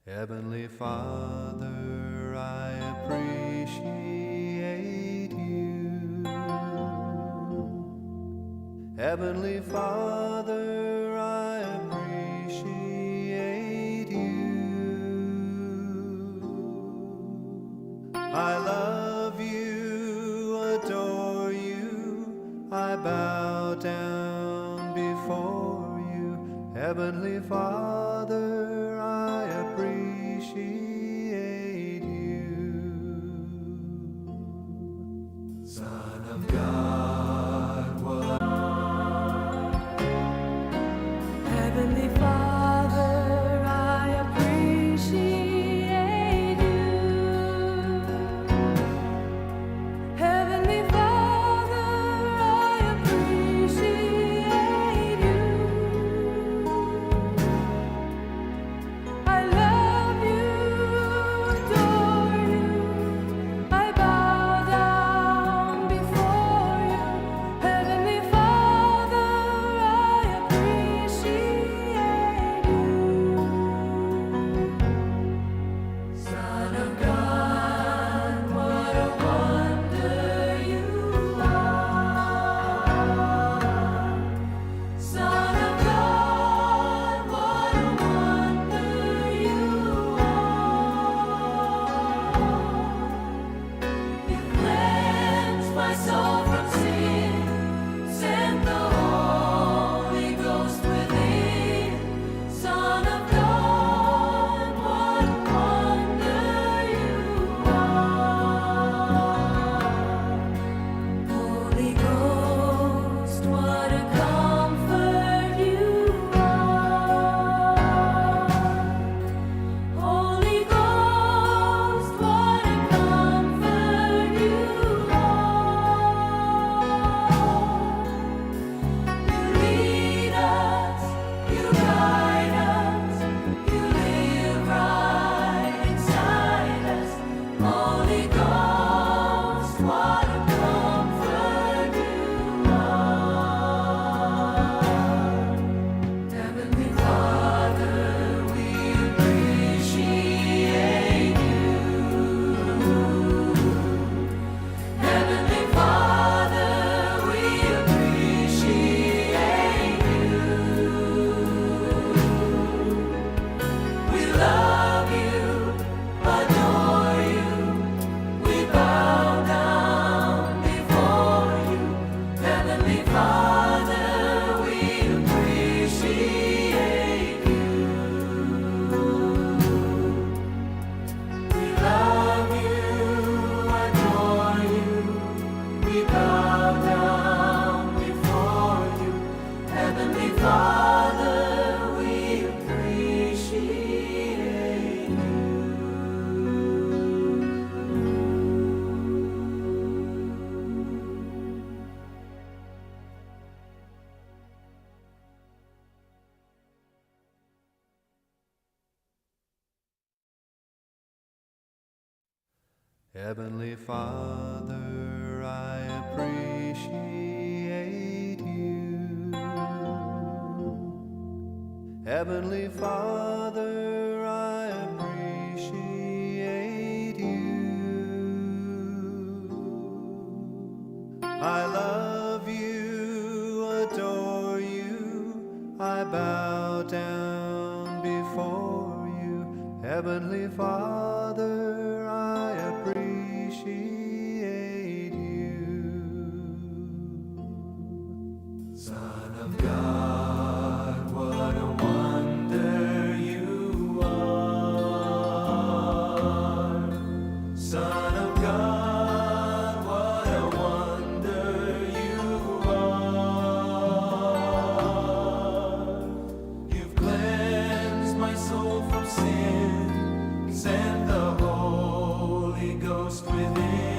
Heavenly Father, I appreciate you. Heavenly Father, I appreciate you. I love you, adore you, I bow down before you. Heavenly Father, I appreciate you. Son of God, what Heavenly Father, I appreciate you. Heavenly Father, I appreciate you. I love you, adore you. I bow down before you. Heavenly Father, I appreciate you. Son of God, what a wonder you are. Son of God, what a wonder you are. You cleansed my soul from sin, sent the Holy Ghost within. Son of God, what a wonder you are. Holy Ghost, what a comfort you are. Holy Ghost, what a comfort you are. You lead us, you guide us, you live right inside us. Holy Ghost, what a comfort you are. Heavenly Father, we appreciate you. Heavenly Father, we appreciate you. We love you, adore you. We bow down before you. Heavenly Father, we appreciate you. We love you, adore you. We bow down before you. Heavenly Father, we appreciate you. Heavenly Father, I appreciate you. Heavenly Father, I appreciate you. I love you, adore you, I bow down before you. Heavenly Father, I appreciate you. Son of God, what a wonder you are. Son of God, what a wonder you are. You've cleansed my soul from sin, sent the Holy Ghost within.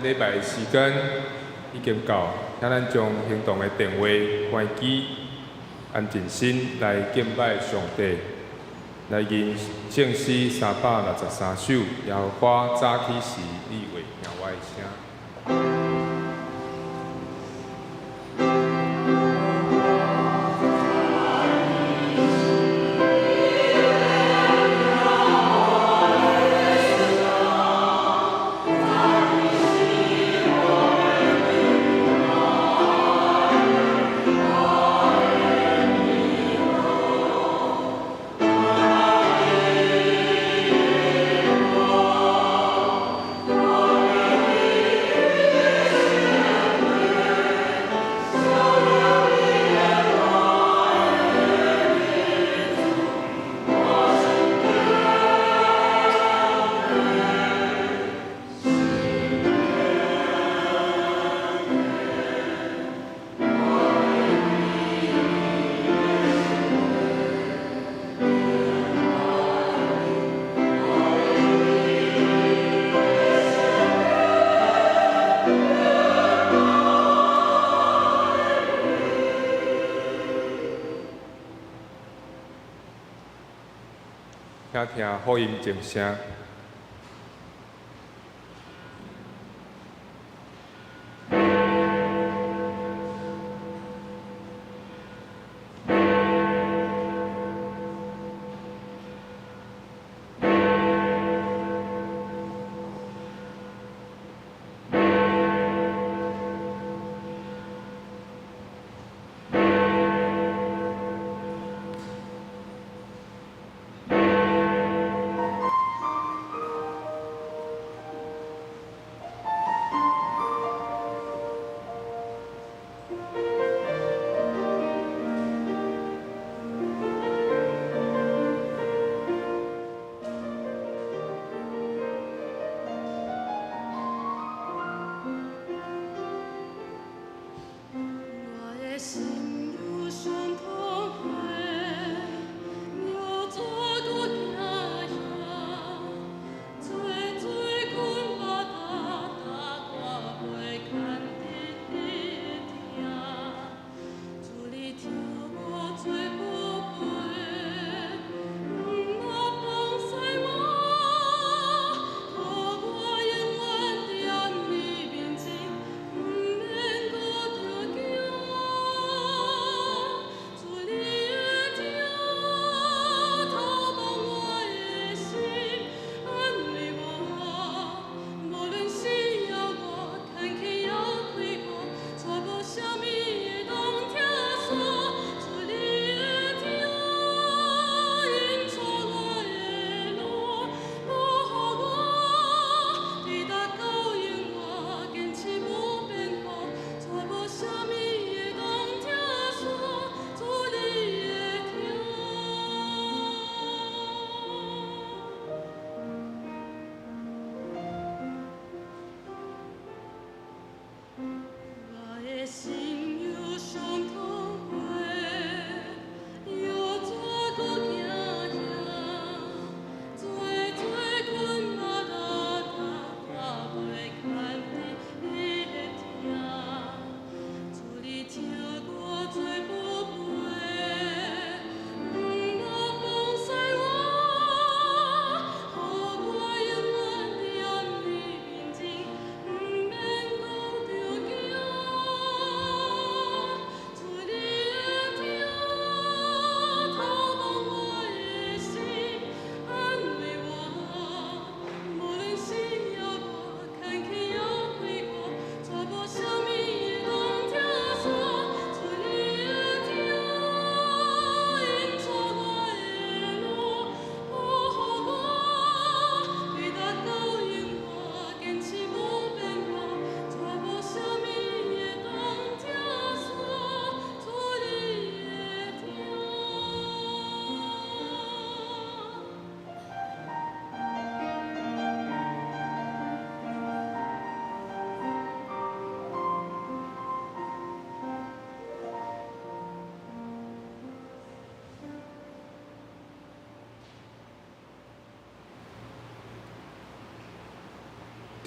禮拜的時間已經到，請咱將行動的電話關機，安靜心來敬拜上帝。來吟聖詩363首，耶和華早起時，你會聽我的聲。請聽福音靜聲。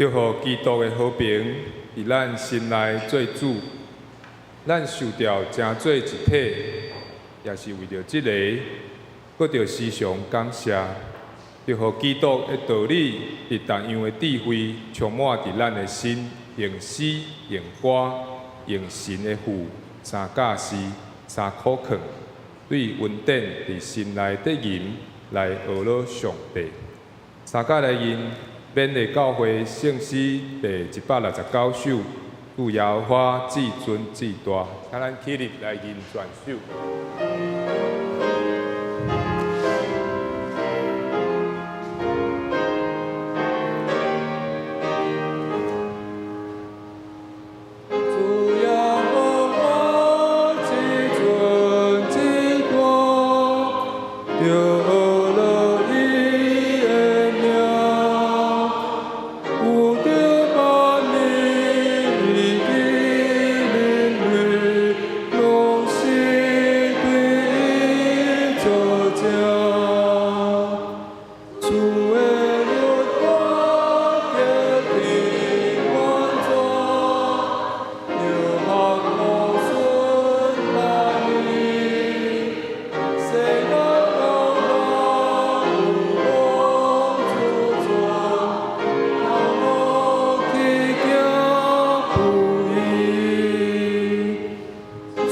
祝予基督的和平佇咱心內做主，咱受召成做一體，也是為著這个，閣著時常感謝。祝予基督的道理佇各樣的智慧充滿佇咱的心，用詩、用歌、用神的賦三教詩、三苦勸，對恩典佇心內得吟來呵咾上帝。三甲來吟勉勵教會聖詩第169首，主耶和華至尊至大，請咱起立來吟全首。主耶和華至尊至大，著呵咾伊的名，有著萬年以及人類，攏是對伊做證。主的律法潔淨完全，著學無順萬年。世人老老有望子孫，頭路去行不義。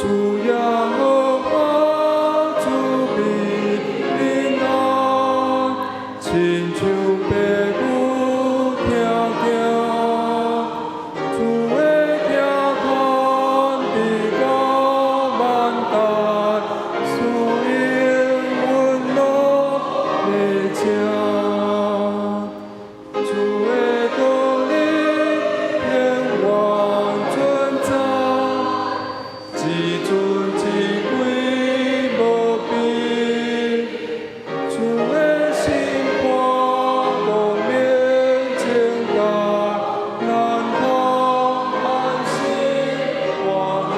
主耶和華慈悲憐愛，親像爸母疼囝。主的疼款直到萬代，賜應允攏袂停。主的道理永遠存在，至尊至貴無比。主的審判光明正大，咱通安心歡喜。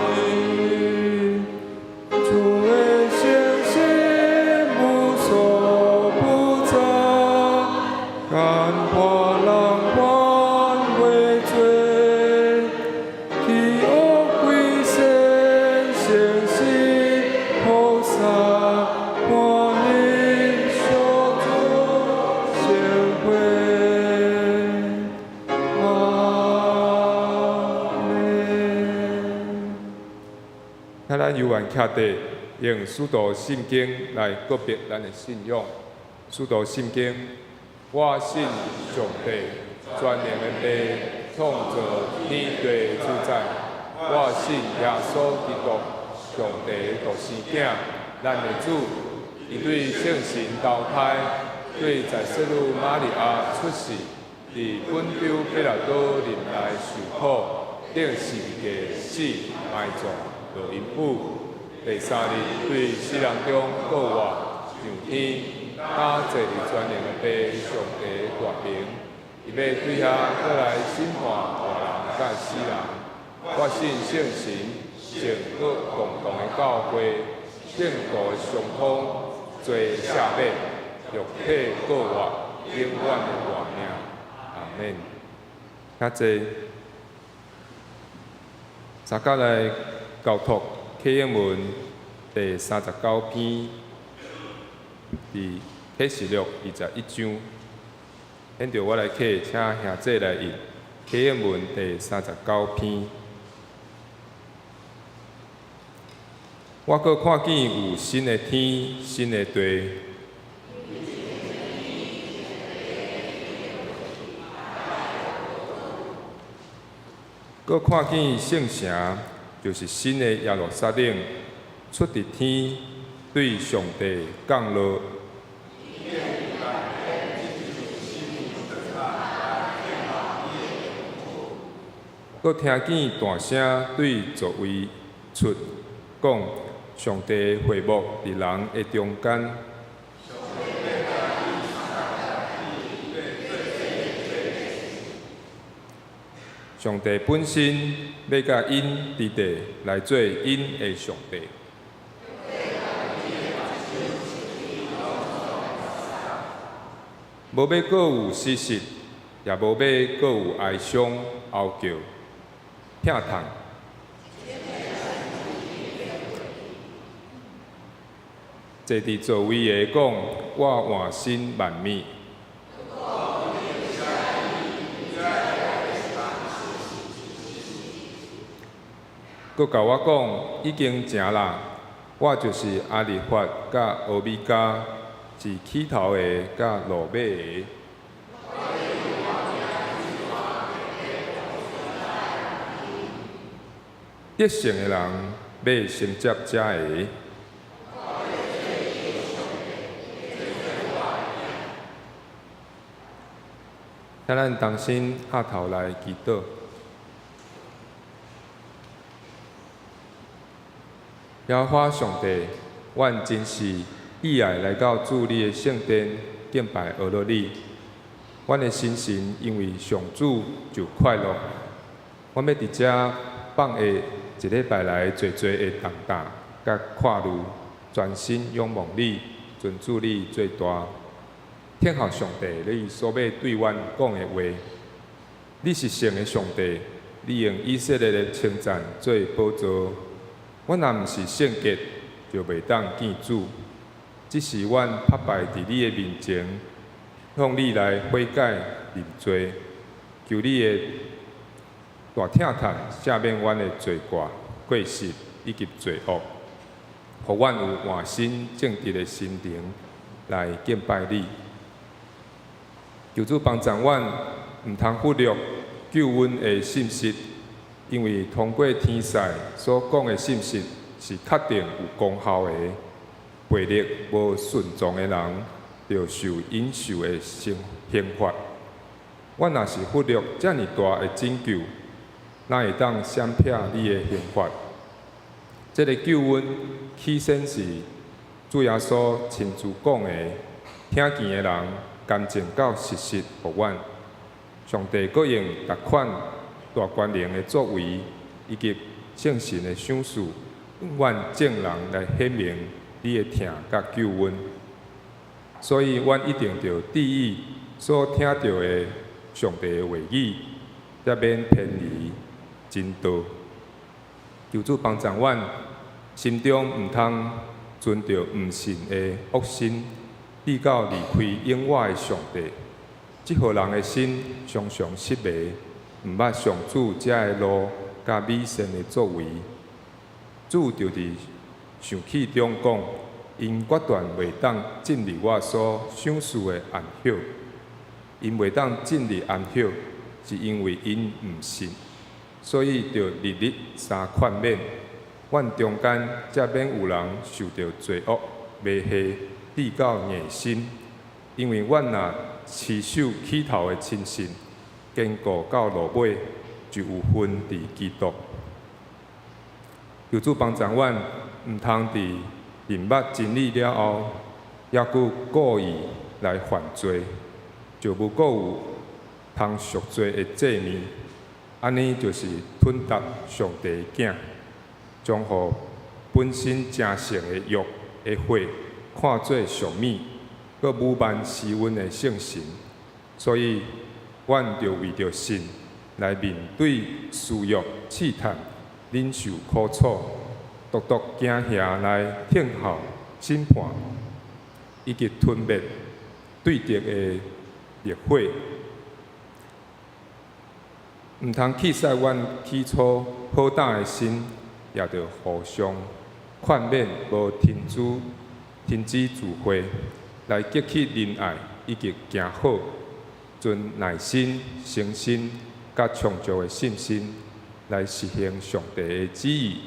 主的誠實無所不在，感化人犯過罪，棄惡歸善，誠實菩薩，歡喜相主相會。阿們。請咱猶原徛佇，用使徒信經來告別咱的信仰。使徒信經，我信上帝，全能的父，創造天地主宰。我信耶穌基督，上帝的獨生囝，咱的主，伊對聖神投胎，對在聖女瑪利亞出世，佇本丟彼拉多任內受苦，釘十字架死埋葬，落陰府，第三日對死人中復活，上天，搭坐佇全能的父上帝的大爿，伊欲對遐閣來審判活人佮死人。我信聖神，聖閣共同的教會，聖徒的相通，罪赦免，肉體復活，永遠的活命。阿們。請坐。三甲來交託啟應文第39篇，佇啟示錄21章。現在我來啟，請兄姊來印啟應文第三十九篇。我閣看見有新的天、新的地。閣看見聖城，就是新的耶路撒冷，出佇天，對上帝降落。閣聽見大聲對座位出，講：上帝的會幕佇人的中間。上帝本身欲佮𪜶佇地來做𪜶的上帝。無欲閣有時勢，也無欲閣有哀傷、哀叫、疼痛。坐佇座位的講：我換新萬物。閣共我講：已經成啦！我就是阿力法佮俄米迦，是起頭的佮落尾的。得勝的人欲承接這个。請咱同心合頭來祈禱。耶和華上帝，阮真是意愛來到主你的聖殿敬拜阿羅你。阮的心神因為上主就快樂。阮欲佇遮放下一禮拜來濟濟的重擔佮掛慮，專心仰望你，尊主你最大。聽候上帝你所欲對阮講的話。你是聖的上帝，你用以色列的稱讚做寶座。阮若毋是聖潔，就袂當見主。只是阮拍敗佇你的面前，向你來悔改認罪，求你的大疼痛赦免阮的罪過、過失以及罪惡，予阮有換新正直的心靈來敬拜你。求主幫助阮，毋通忽略救恩的信息，因為通過天使所講的信息是確定有功效的。背逆無順從的人，著受應受的刑罰。阮若是忽略遮爾大的拯救，哪會當閃避你的刑罰？這个救恩起先是主耶穌親自講的，聽見的人乾淨到實實予阮。上帝閣用逐款大權能的作為，以及聖神的賞賜，阮眾人來顯明你的疼佮救恩。所以，阮一定著注意所聽著的上帝的話語，才免偏離真道。求主幫助阮，心中毋通存著毋信的惡心，直到離開永活的上帝。這號人的心常常失迷，毋捌上主這个路佮美善的作為。主就佇受氣中講，𪜶決斷袂當進入我所賞賜的安息。𪜶袂當進入安息，是因為𪜶毋信，所以著日日相勸勉。阮中間才免有人受著罪惡迷惑，至到硬心。因為阮若持守起頭的親信，堅固到落尾，就有份佇基督。求主幫助阮，毋通佇認捌真理了後，猶閣故意來犯罪，就無閣有通贖罪的祭物。按呢就是吞沓上帝的囝，將予本身成聖的約的血看做俗物，閣侮慢施恩的聖神。所以，阮著為著信來面對私欲試探，忍受苦楚，獨獨驚嚇來聽候審判，以及吞滅對敵的烈火。毋通棄捨阮起初好膽的心，也著互相勸勉，無停止聚會，來激起仁愛以及行好，存耐心、誠心、佮充足的信心，來實行上帝的旨意，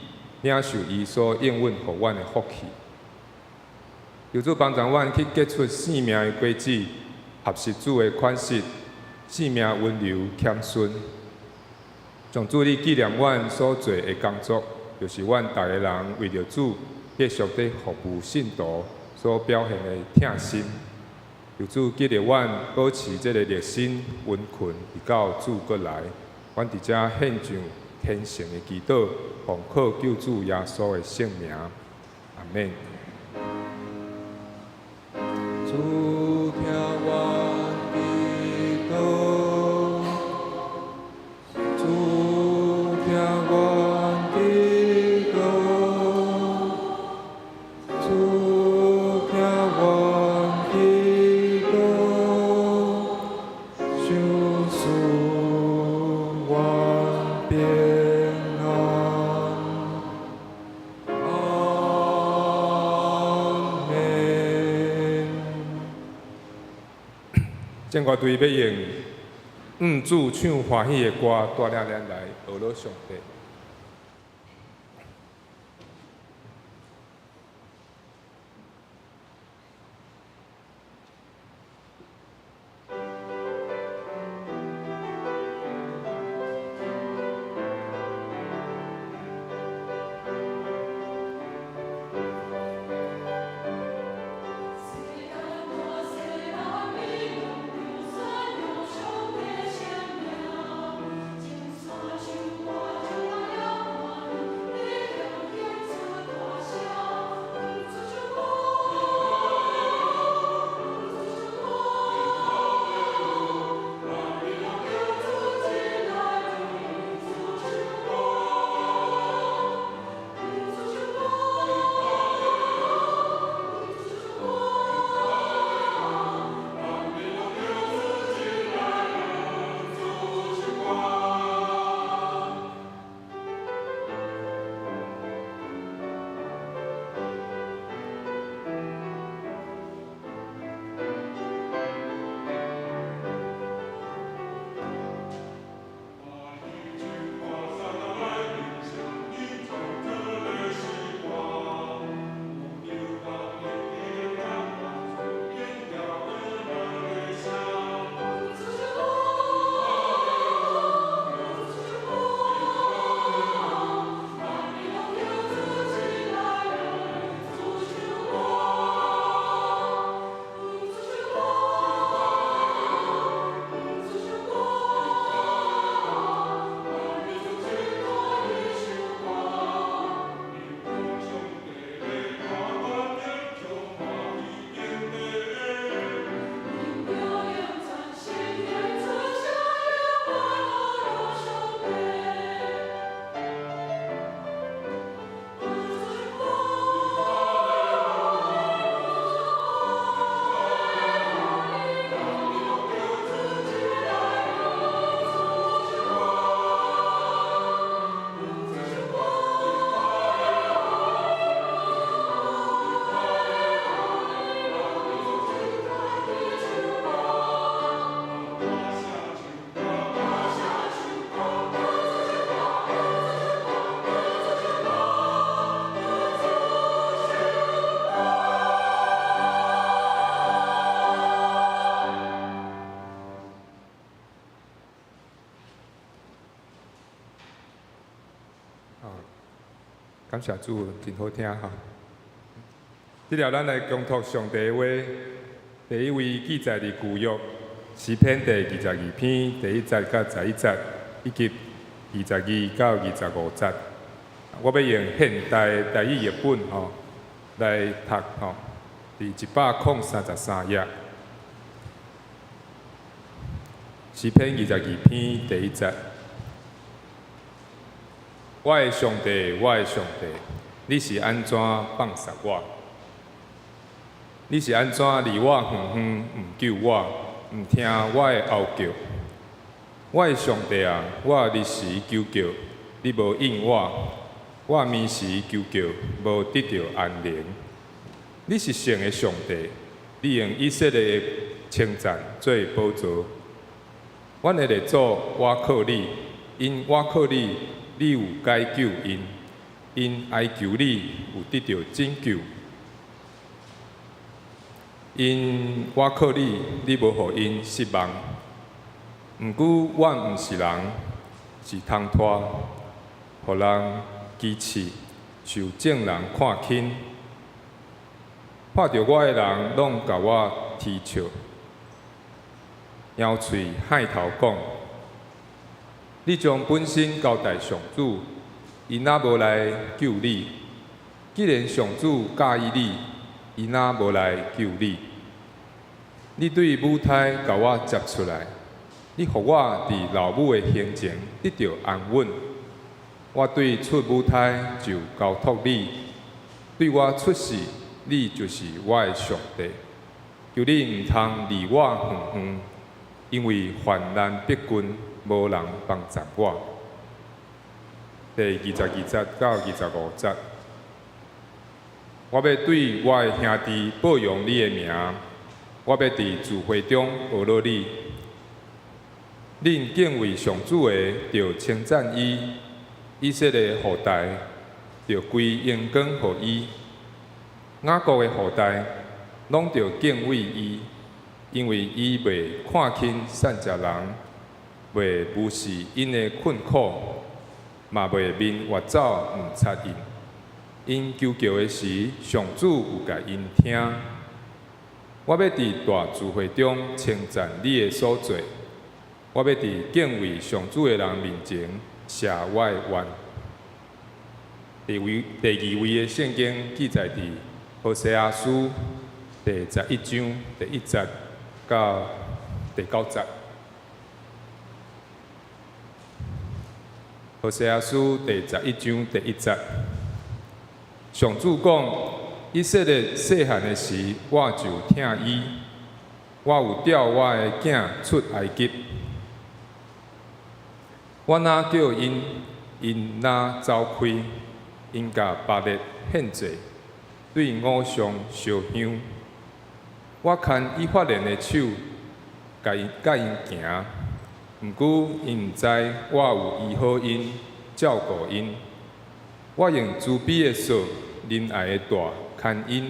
領受伊所應允予阮的福氣。求主幫助阮去結出生命的果子，合適主的款式，生命溫柔謙遜。上主，你紀念阮所做的工作，就是阮逐个人為著主繼續佇服務信徒所表現的疼心。求主激勵阮保持這個熱心殷勤，直到主閣來。阮佇遮獻上虔誠的祈禱，奉靠救主耶穌的聖名，阿們。主聽阮祈禱。正歌隊欲用向主唱歡喜的歌，帶領咱來學樂上帝。感謝主，真好聽吼。這了咱來恭讀上帝的話，第一位記載佇舊約詩篇第22篇第一節到11節，以及22到25節。我欲用現代台語譯本吼來讀吼，佇133頁。詩篇22篇第一節。我的上帝，我的上帝，你是按怎放殺我？你是按怎離我遠遠，毋救我，毋聽我的哀叫？我的上帝啊，我日時求叫，你無應我；我暝時求叫，無得著安寧。你是聖的上帝，你用以色列的稱讚做寶座。阮的列祖倚靠你，𪜶倚靠你。你有解救𪜶，𪜶哀求你，有得著拯救。𪜶倚靠你，你無予𪜶失望。毋過，阮毋是人，是空拖，予人譏刺，受眾人看輕。看著我的人，攏共我啼笑，搖喙害頭講。你將本身交代上主，伊若無來救你？既然上主喜意你，伊若無來救你？你對母胎共我接出來，你予我佇老母的胸前得著安穩。我對出母胎就交託你，對我出世，你就是我的上帝。求你毋通離我遠遠，因為患難逼近。無人幫助我。第22節到25節，我欲對我的兄弟報揚你的名，我欲佇聚會中呵咾你。恁敬畏上主的，著稱讚伊；以色列後代，著歸榮光予伊。雅各的後代，攏著敬畏伊，因為伊袂看輕散食人，袂無視𪜶的困苦，嘛袂面越走毋插𪜶。𪜶求告的時，上主有共𪜶聽。我欲佇大聚會中稱讚你的所做，我欲佇敬畏上主的人面前謝我的願。第二位的聖經記載佇何西阿書第11章第1節到第9節。何西阿書第十一章第一節，上主講：以色列細漢的時，我就疼伊；我有帶我的囝出埃及。我若叫𪜶，𪜶若走開，𪜶共巴力獻祭，對偶像燒香。我牽以法蓮的手，佮𪜶行，毋過𪜶毋知我有醫好𪜶，照顧𪜶。我用慈悲的索、仁愛的帶牽𪜶。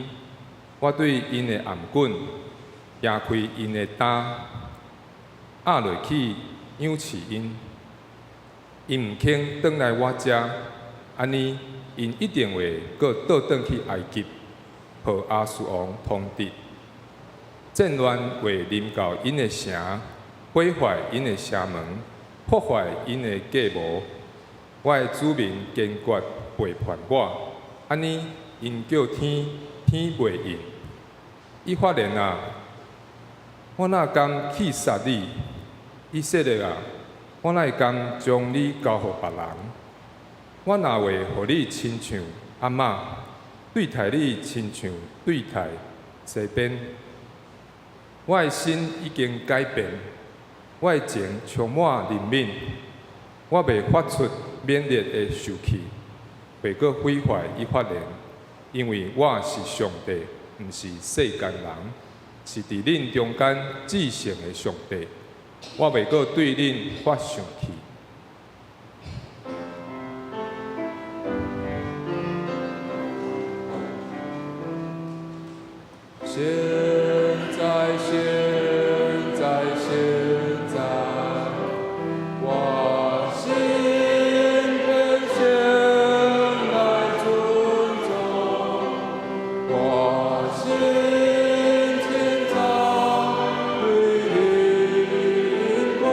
我對𪜶的頷頸攑開𪜶的擔，壓落去仰視𪜶。𪜶毋肯轉來我遮，按呢，𪜶一定會閣倒轉去埃及，予亞述王統治。戰亂會臨到𪜶的城，毀壞𪜶的城門，破壞𪜶的計謀。我的子民堅決背叛我，按呢，𪜶叫天，天袂應。以法蓮啊，我哪甘棄殺你？以色列啊，我哪會甘將你交予別人？我若會予你親像阿瑪，對待你親像對待西邊。我的心已經改變，我的情充滿憐憫，我袂發出猛烈的受氣，袂閣毀壞以法蓮，因為我是上帝，毋是世間人，是佇恁中間至聖的上帝。我袂閣對恁發生氣。現在，現在，現在，我心懇切來尊重，我心清早對恁講，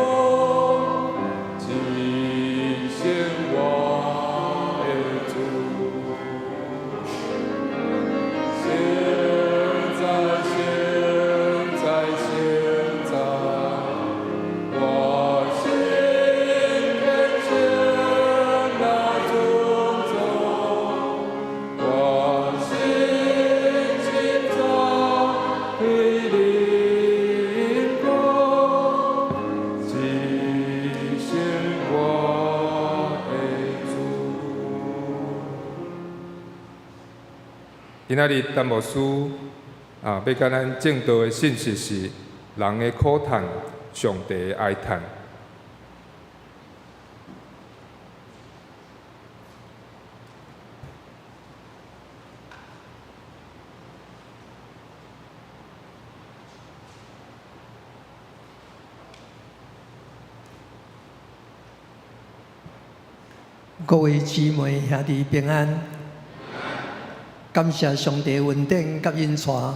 至聖我的主。現在，現在，現在，我心懇切來尊重，我心清早對恁講，至聖我的主。今仔日陳牧師啊，欲共咱證道的信息是人的苦嘆，上帝的哀嘆。各位姊妹兄弟平安，感謝上帝恩典佮引帶，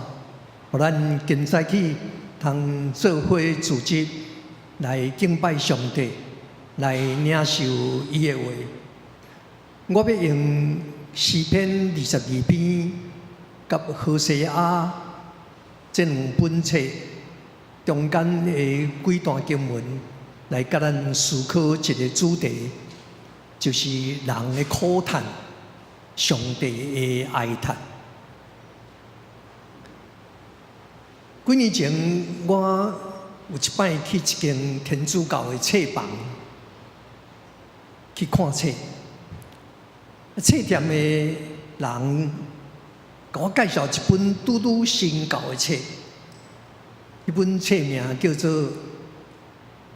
予咱今早起通做伙組織來敬拜上帝，來領受伊的話。我欲用詩篇22篇佮何西阿這兩本冊中間的幾段經文，來佮咱思考一个主題。就是人的苦嘆，上帝的哀嘆。幾年前，我有一擺去一間天主教的冊房去看冊，冊店的人共我介紹一本拄拄新到的冊，彼本冊名叫做《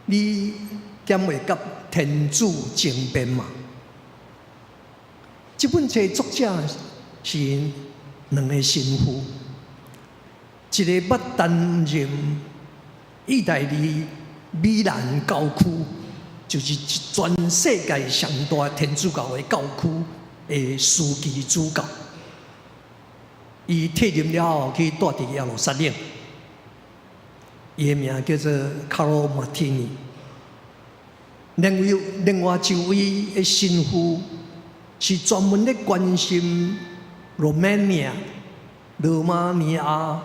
你敢會佮天主爭辯嗎》？這本冊作者是兩个神父，一个捌擔任意大利米蘭教區，就是全世界上大天主教的教區的樞機主教。伊退任了後去蹛佇耶路撒冷，伊的名叫做卡羅馬提尼。另外一位的神父是專門咧關心羅馬尼亞、羅馬尼亞，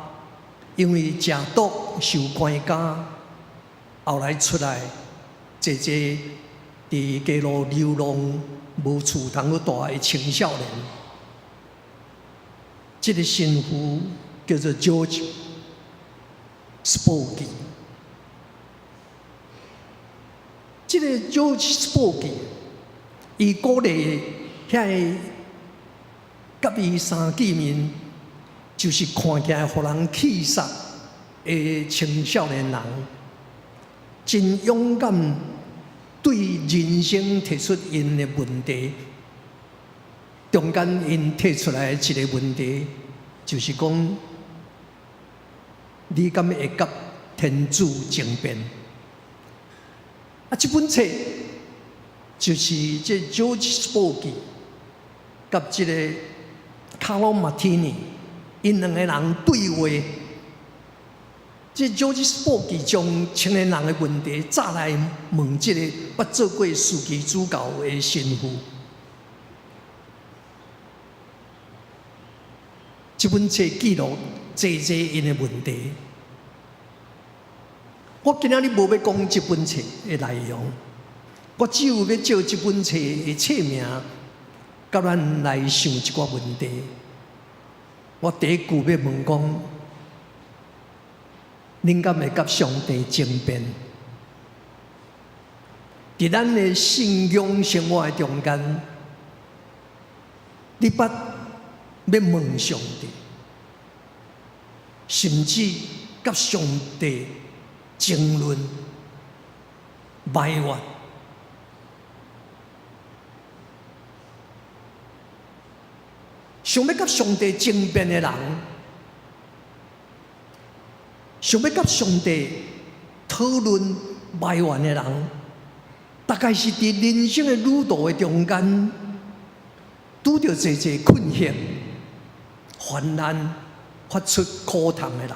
因為食毒受關監，後來出來，濟濟佇街路流浪無厝通去蹛的青少年。這個神父叫做 George Spogli。這個 George Spogli，伊鼓勵遐个佮伊相見面，就是看起來予人氣煞的青少年人，真勇敢對人生提出𪜶的問題。中間𪜶提出來一个問題，就是講：你敢會佮天主爭辯？啊，這本冊就是這 George Spogli 佮這个卡羅馬提尼，𪜶兩个人對話。這 George Spogli 將青年人的問題，早來問這个捌做過樞機主教的神父。這本冊記錄濟濟𪜶的問題。我今仔日無欲講這本冊的內容，我只有欲借這本冊的冊名，佮咱來想一寡問題。我第一句欲問講：恁敢會佮上帝爭辯？佇咱的信仰生活的中間，你捌欲問上帝，甚至佮上帝爭論、埋怨，想欲佮上帝爭辯的人，想欲佮上帝討論埋怨的人，大概是佇人生的旅途的中間，拄著濟濟困惑、患難、發出苦痛的人。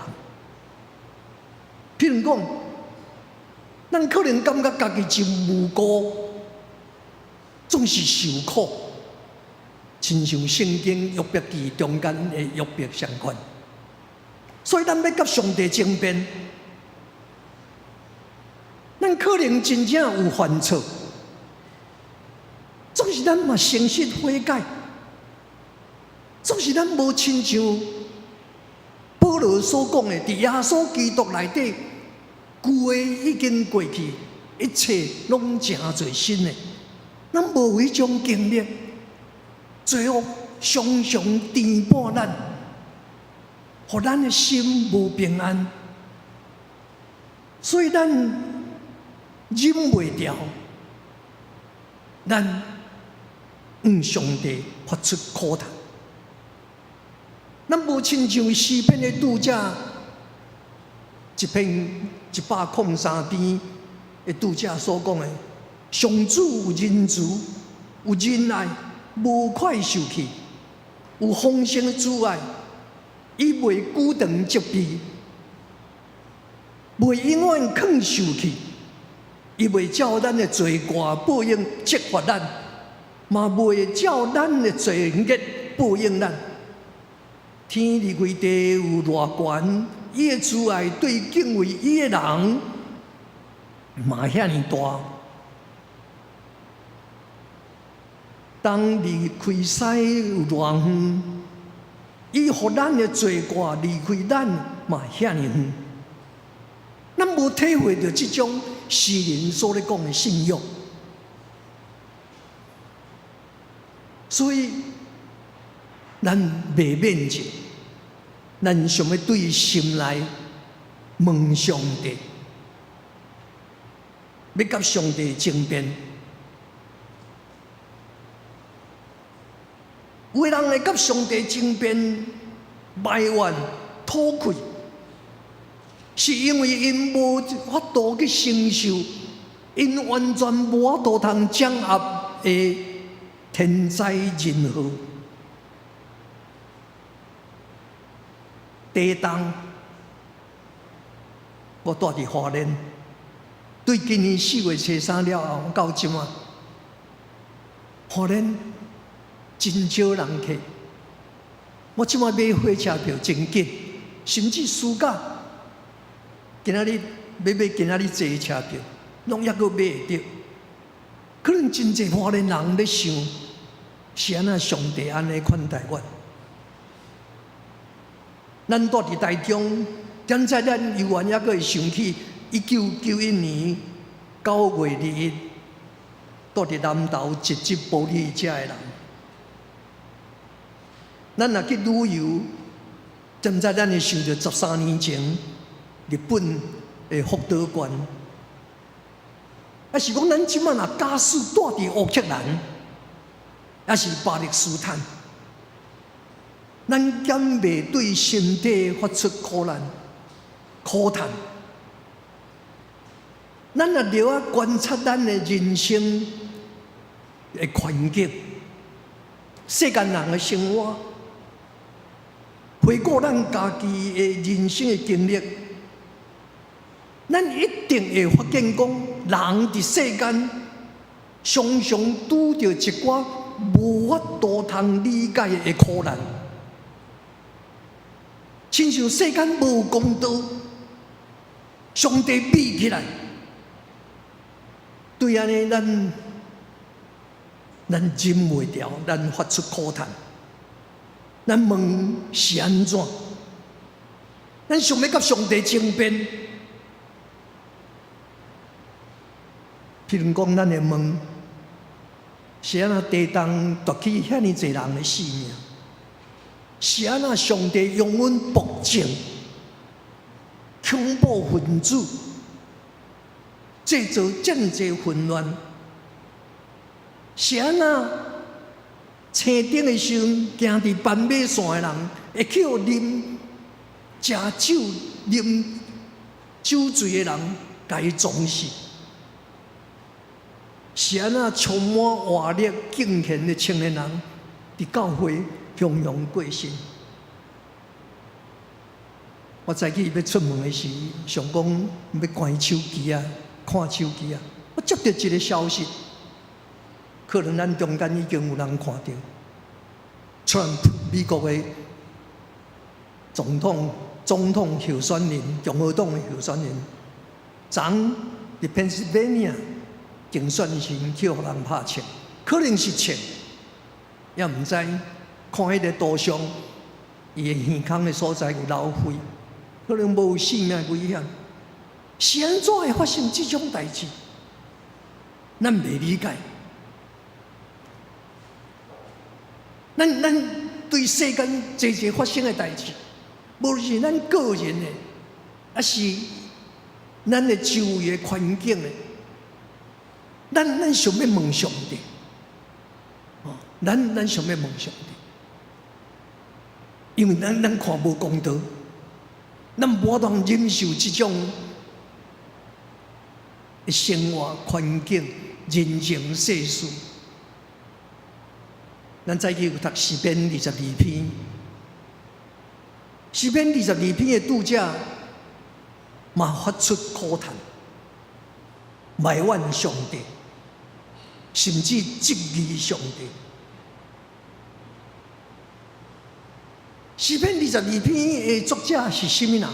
譬如講，咱可能感覺家己真無辜，總是受苦，親像聖經約伯記中間的約伯相款。所以咱欲佮上帝爭辯，咱可能真正有犯錯，總是咱嘛誠實悔改，總是咱無親像保羅所講的，佇耶穌基督內底，舊的已經過去，一切攏成做新的。咱無彼種經歷，罪惡常常纏縛咱，予咱的心無平安，所以咱忍袂牢，咱向上帝發出苦嘆。咱無親像詩篇的著者，一篇103篇的著者所講的：上主有仁慈，有仁愛，無快受氣，有豐盛的慈愛，伊袂久長責備，袂永遠囥受氣，伊袂照咱的罪過報應責罰咱，嘛袂照咱的罪孽報應咱。天離開地有偌懸，伊的慈愛對敬畏伊的人嘛遐爾大。東離開西有偌遠，伊予咱的罪過離開咱嘛遐爾遠。咱無體會著這種詩人所咧講的信仰，所以咱袂免疫，咱想欲對心內問上帝，欲佮上帝爭辯。有的人會佮上帝爭辯、埋怨、吐氣，是因為𪜶無法度去承受，𪜶完全無法度通掌握的天災人禍。地動，我住佇花蓮，對今年4月初3了後到這馬，花蓮真少人客。我這馬買火車票真緊，甚至暑假，今仔日欲買今仔日坐車票，攏猶閣買會著。可能真濟花蓮人咧想，是按怎上帝按呢款待阮？咱住佇台中，現在咱猶原猶閣會想起1991年9月21，住佇南投襲擊玻璃遮的人。咱若去旅遊，現在咱會想著13年前日本的福島縣，抑是講咱這馬若假使住佇烏克蘭，抑是巴勒斯坦，咱敢袂對身體發出苦難、苦嘆？咱若著愛觀察咱的人生的環境、世間人的生活，回顧咱家己的人生的經歷，咱一定會發現講，人佇世間常常拄著一寡無法度通理解的苦難。親像世間無公道，上帝閉起來，對按呢，咱忍袂牢，咱發出苦嘆，咱問是按怎？咱想欲佮上帝爭辯。譬如講，咱會問是按怎地動奪去遐爾濟人的性命？是按怎上帝容忍暴政、恐怖分子製造遮爾濟混亂？是按怎青燈的時陣，行佇斑馬線的人會去予啉食酒、啉酒醉的人共伊撞死？是按怎充滿活力、敬虔的青年人佇教會雄雄過身？我早起欲出門的時，想講欲關手機啊，看手機啊，我接著一个消息，可能咱中間已經有人看著，川普美國的總統候選人，共和黨的候選人，昨佇 Pennsylvania 競選時去予人拍槍，可能是槍，也毋知。看彼个圖像，伊的耳孔的所在有流血，可能無性命危險。是按怎會發生這種代誌？咱袂理解。咱對世間濟濟發生的代誌，無論是咱個人的，抑是咱的周圍的環境的，咱想欲問上帝，哦，咱想欲問上帝。因為咱看無公道，咱無法度忍受這種生活環境、人情世事。咱早起有讀詩篇二十二篇，詩篇二十二篇的作者嘛發出苦嘆，埋怨上帝，甚至質疑上帝。詩篇二十二篇的作者是啥物人？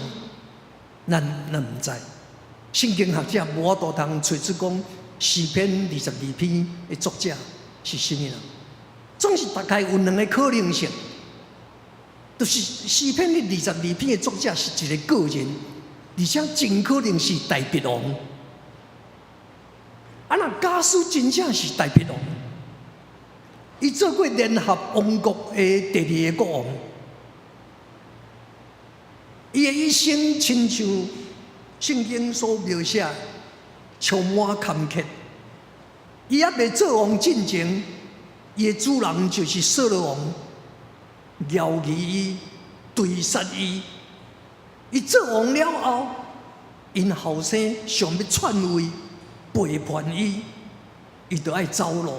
咱毋知。聖經學者無法度通揣出講詩篇二十二篇的作者是啥物人。總是大概有兩个可能性，就是詩篇的二十二篇的作者是一个個人，而且真可能是大衛王。啊，若假使真正是大衛王，伊做過聯合王國的第二个國王。伊的一生親像聖經所描寫充滿坎坷。伊猶未做王進前，伊的主人就是掃羅王，枵棄伊，追殺伊。伊做王了後，𪜶後生想欲篡位，背叛伊，伊就愛走路。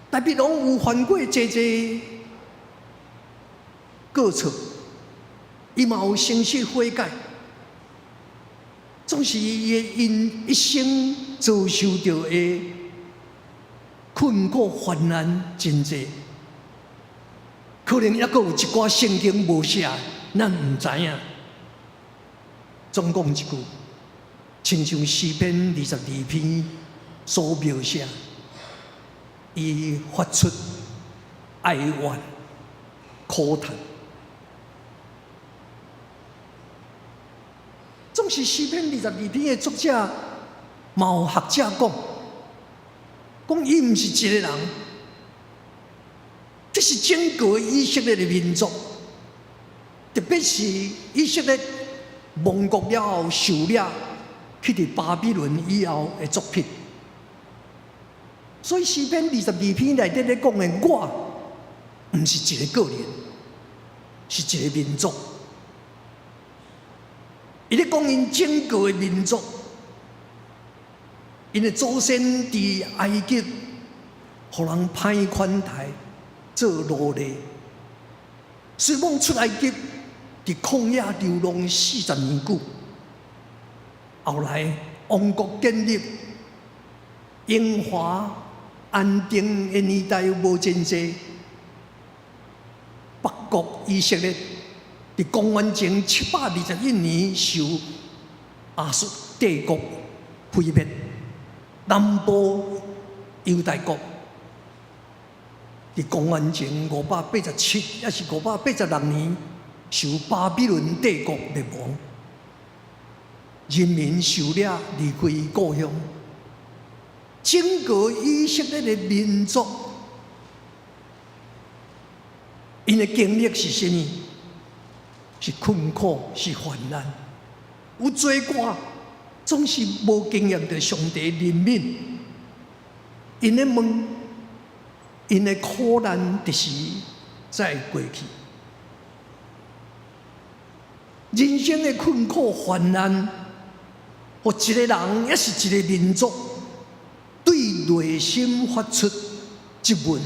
大衛王有犯過濟濟過錯，伊嘛有誠實悔改，總是伊的𪜶一生遭受著的困苦患難真濟，可能猶閣有一寡聖經無寫，咱毋知影。總講一句，親像詩篇二十二篇所描寫，伊發出哀怨苦嘆。總是詩篇二十二篇的作者，嘛有學者講，講伊毋是一個人，這是整個以色列的民族，特別是以色列亡國了後受掠去佇巴比倫以後的作品。所以詩篇二十二篇內底咧講的我，毋是一個個人，是一個民族。伊咧講𪜶整個的民族，𪜶的祖先佇埃及，予人歹款待，做奴隸。雖罔出埃及，佇曠野流浪40年久。後來王國建立，榮華安定的年代無真濟。北國以色列佇公元前721年受亞述帝國毀滅，南部猶大國佇公元前587，抑是586年受巴比倫帝國滅亡，人民受掠離開故鄉，整個以色列的民族，𪜶的經歷是啥物？是困苦，是患難，有濟寡總是無經驗著上帝憐憫，𪜶咧問，𪜶的苦難佇時才會過去。人生的困苦患難，予一個人，抑是一個民族，對內心發出質問，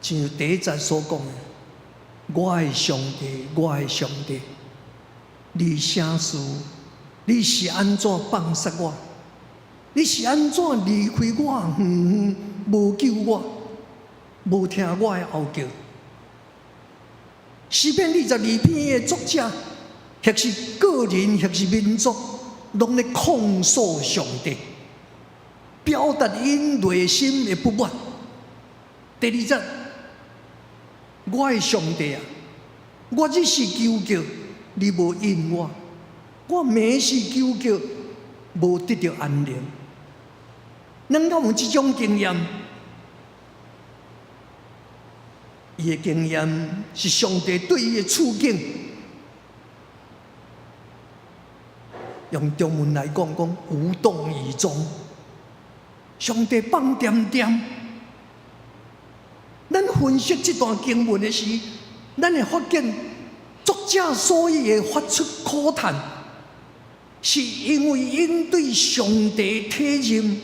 親像第一節所講的。我的上帝，我的上帝，你啥事？你是按怎放殺我？你是按怎離開我？遠遠無救我，無聽我的哀叫。詩篇二十二篇的作者，或是個人，或是民族，攏咧控訴上帝，表達𪜶內心的不滿。第二節。我的上帝啊，我日時求叫，你無應我；我暝時求叫，無得著安寧。咱敢有這種經驗？伊的經驗是上帝對伊的處境，用中文來講，講無動於衷。上帝放恬恬。咱分析這段經文的時，咱會發現作者所以會發出苦嘆，是因為𪜶對上帝體認，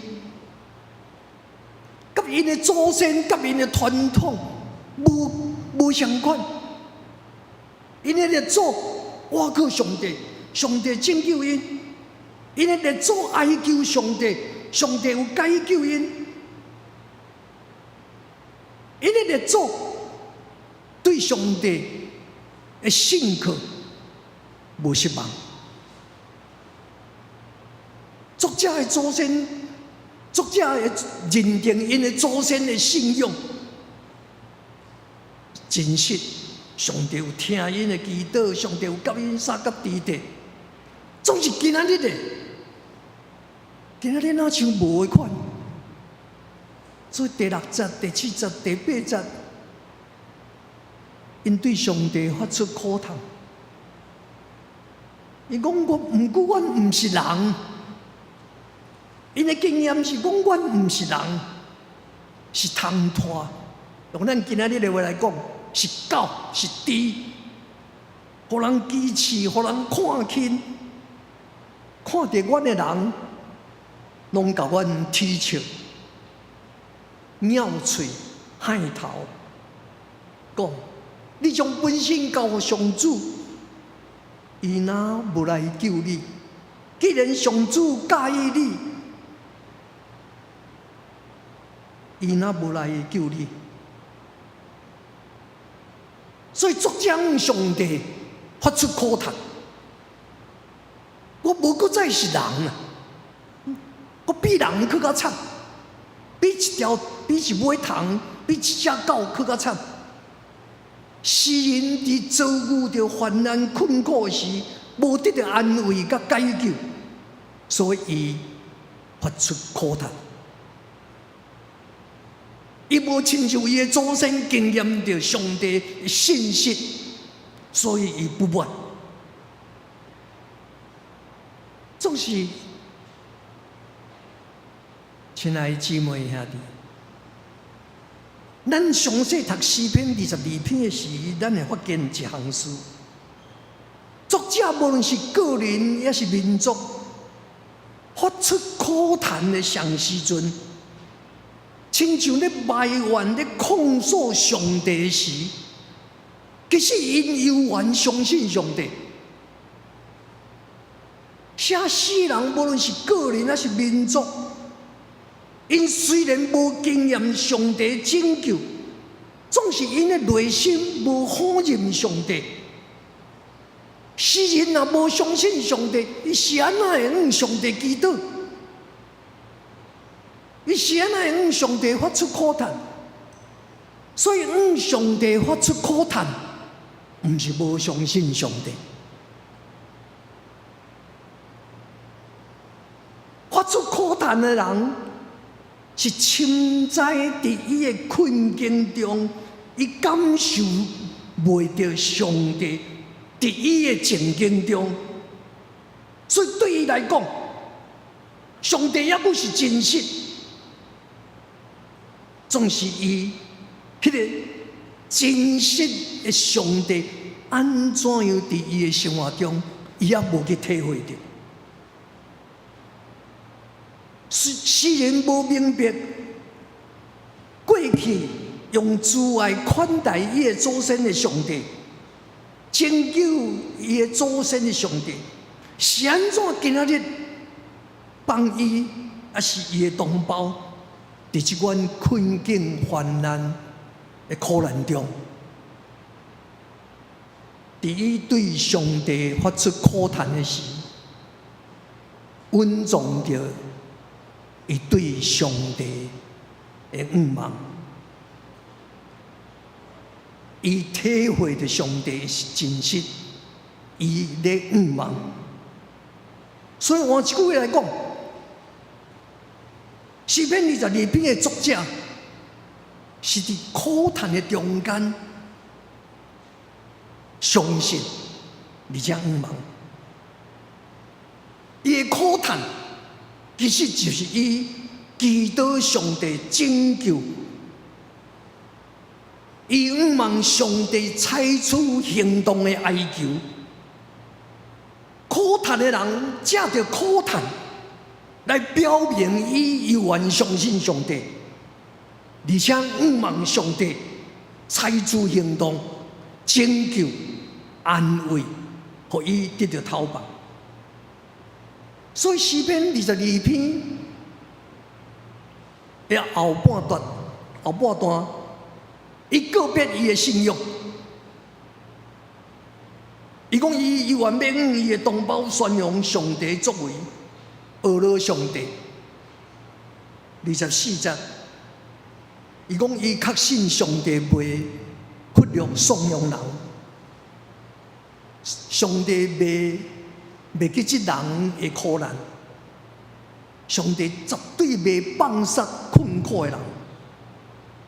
佮𪜶的祖先、佮𪜶的傳統無相仝。𪜶的列祖倚靠上帝，上帝拯救𪜶；𪜶的列祖哀求上帝，上帝有解救𪜶。𪜶的列祖對上帝的信靠無失望。作者的祖先，作者會認定𪜶的祖先的信仰真實。上帝有聽𪜶的祈禱，上帝有佮𪜶相佮佇佇。總是今仔日的，今仔日若像無彼款。所以第六節、第七節、第八節， 𪜶對上帝發出苦嘆。伊講我毋過阮毋是人，𪜶的經驗是講阮毋是人，是蟲豸。用咱今仔日的話來講，是狗，是豬，予人歧視，予人看輕，看著阮的人，攏共阮恥笑、咬喙、害頭，講你將本身交予上主，伊若無來救你？既然上主佮意你，伊若無來救你？所以作者向上帝發出苦嘆，我無閣再是人啊！我比人閣較慘，比一條比一尾蟲，比一隻狗閣較慘。詩人佇遭遇著患難困苦時，無得著安慰佮解救，所以伊發出苦嘆。伊無親像伊的祖先經驗著上帝的信實，所以伊不滿。總是，親愛的姊妹兄弟，咱詳細讀詩篇二十二篇的時，咱會發現一項事：作者無論是個人抑是民族，發出苦嘆的上時陣，親像咧埋怨、咧控訴上帝時，其實𪜶猶原相信上帝。寫詩人無論是個人抑是民族，𪜶雖然無經驗上帝拯救，總是𪜶的內心無否認上帝。詩人若無相信上帝，伊是按怎會向上帝祈禱？伊是按怎會向上帝發出苦嘆？所以向上帝發出苦嘆，毋是無相信上帝。發出苦嘆的人，是深知佇伊的困境中，伊感受袂著上帝佇伊的情境中，所以對伊來講，上帝猶閣是真實，總是伊彼個真實的上帝按怎樣佇伊的生活中，伊猶無去體會著。詩人無明白過去用慈愛款待伊的祖先的上帝，拯救伊的祖先的上帝，是按怎今仔日幫伊，抑是伊的同胞，佇這款困境患難的苦難中，佇伊對上帝發出苦嘆的時，隱藏著伊對上帝的仰望，伊體會著上帝是真實，伊咧仰望。所以換一句話來講，詩篇二十二篇的作者是佇苦嘆的中間相信，而且仰望。伊的苦嘆，其實就是伊祈禱上帝拯救，伊仰望上帝採取行動的哀求。苦嘆的人藉著苦嘆來表明伊猶原相信上帝，而且仰望上帝採取行動拯救、安慰，予伊得著透放。所以詩篇二十二篇的後半段，後半段，伊告別伊的信仰。伊講伊猶原欲向伊的同胞宣揚上帝作為，呵咾上帝。24節，伊講伊確信上帝袂忽略喪養人，上帝袂記這人的苦難，上帝絕對袂放殺困苦的人，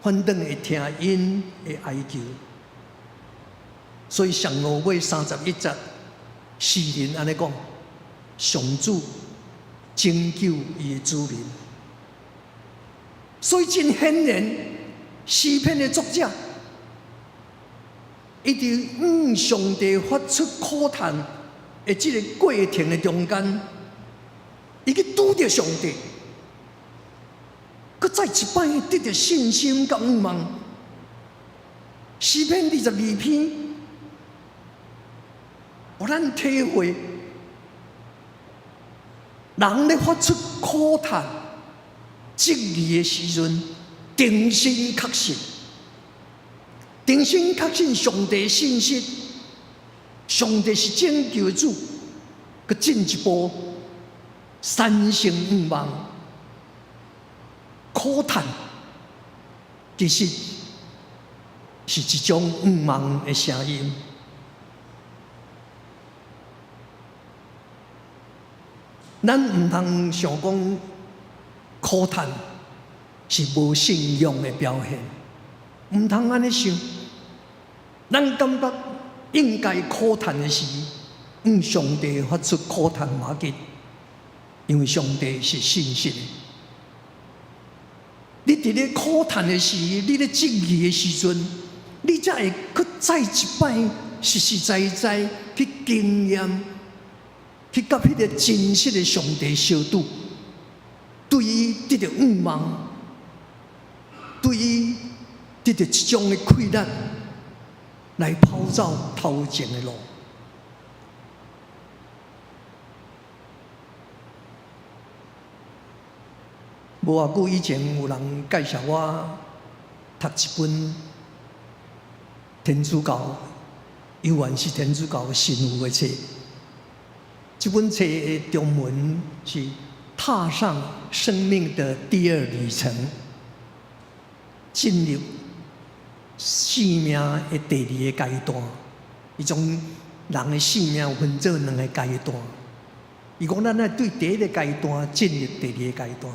反轉會聽𪜶的哀求。所以上路尾31節，詩人按呢講：上主拯救伊的子民。所以真顯然，詩篇的作者，伊佇向上帝發出苦嘆的這个過程的中間，伊去拄著上帝，閣再一擺得著信心佮向望。詩篇22篇，予咱體會，人咧發出苦嘆、質疑的時陣，重新確信，重新確信上帝信實，上帝是拯救的主，閣進一步產生向望。苦嘆其實是一種向望的聲音。咱毋通想講苦嘆是無信仰的表現，毋通按呢想。咱感覺應該苦嘆的時，向上帝發出苦嘆無要緊，因為上帝是信實的。你佇咧苦嘆的時，你咧質疑的時陣，你才會閣再一擺實實在在去經驗，去佮彼个真實的上帝相拄，對伊得著向望，對伊得著一種的氣力，來跑走頭前的路。無偌久以前，有人介紹我讀一本天主教，猶原是天主教神父的冊。這本冊的中文是《踏上生命的第二旅程》，進入生命的第二个階段。伊將人的生命分做兩个階段。伊講咱愛對第一个階段進入第二个階段。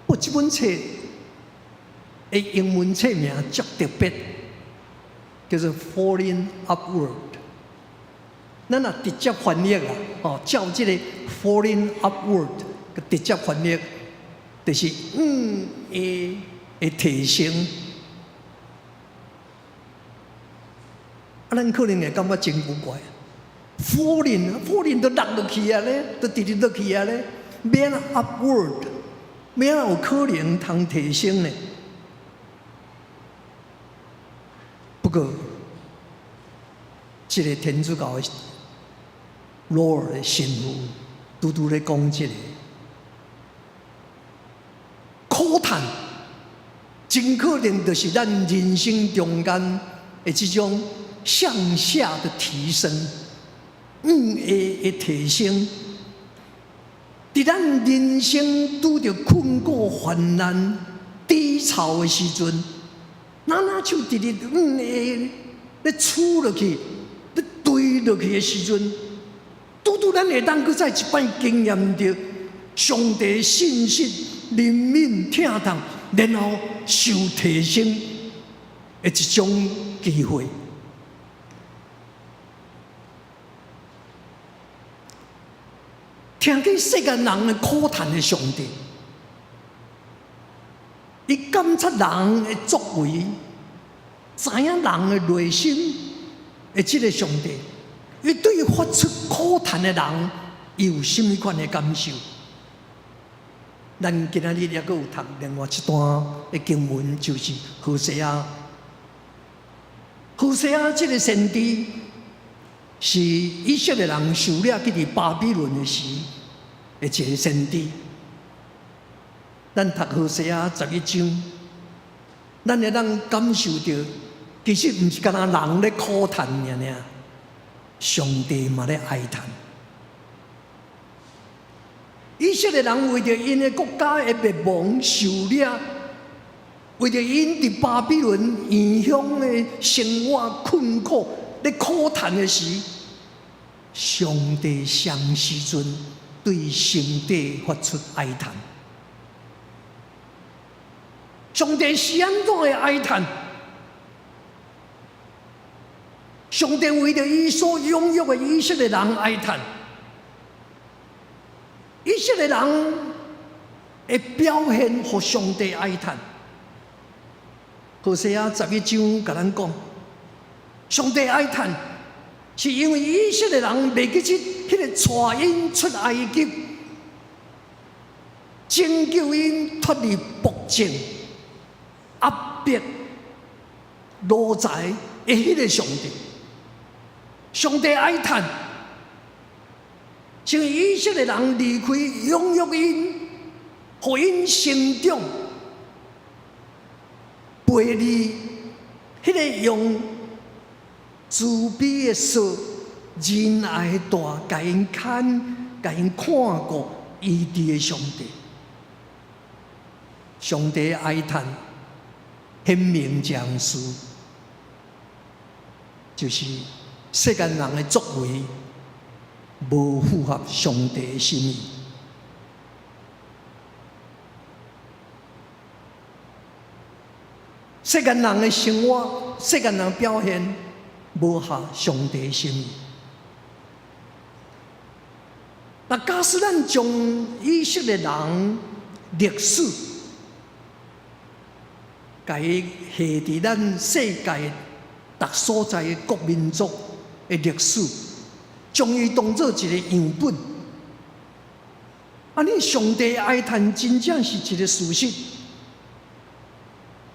我這本冊的英文冊名足特別，叫做《Falling Upward》。咱若直接翻譯啊，哦，照這个《Falling Upward》直接翻譯，就是向下的提升。啊，咱可能會感覺真古怪，Falling，Falling 都落落去啊咧，都直直落去啊咧，欲按怎 Upward？欲按怎有可能通提升呢？不過，這个天主教的羅爾的神父拄拄咧講這个苦嘆，真可能就是咱人生中間的這種向下的提升，向下的提升。佇咱人生拄著困苦、患難、低潮的時陣，若若像直直向下咧趨落去、咧墜落去的時陣，拄拄咱會當閣再一擺經驗著上帝信實、憐憫、疼痛，然後受提升的一種機會。聽見世間人的苦嘆的上帝，伊監察人的作為，知影人的內心的這个上帝，伊對發出苦嘆的人，伊有啥物款的感受？咱今仔日猶閣有讀另外一段的經文，就是何西阿。何西阿這个先知是以色列人受掠去佇巴比倫的時的一个先知。咱讀何西阿11章，咱會當感受著，其實毋是干焦人咧苦嘆爾爾，上帝嘛咧哀嘆。以色列人為著𪜶的國家的滅亡受掠，為著𪜶佇巴比倫異鄉的生活困苦咧苦嘆的時，上帝雙時陣對心底發出哀嘆。上帝是按怎的哀嘆？上帝為著伊所養育的以色列人哀嘆，以色列人的表現予上帝哀嘆。何西阿11章共咱講，上帝哀嘆，是因為以色列人袂記得彼个帶𪜶出埃及，拯救𪜶脫離薄政、壓迫、奴才的彼个上帝。上帝哀嘆，是因為以色列人離開養育𪜶、予𪜶成長、背離彼个用慈悲的索、仁愛的帶，共𪜶牽、共𪜶看顧、醫治的上帝。上帝哀嘆，顯明一項事，就是世間人的作為無符合上帝的心意。世間人的生活，世間人表現，無合上帝的心意。那假使咱將以色列人歷史，共伊下佇咱世界逐所在的各民族的歷史，將伊當做一个樣本，按呢上帝哀嘆真正是一个事實，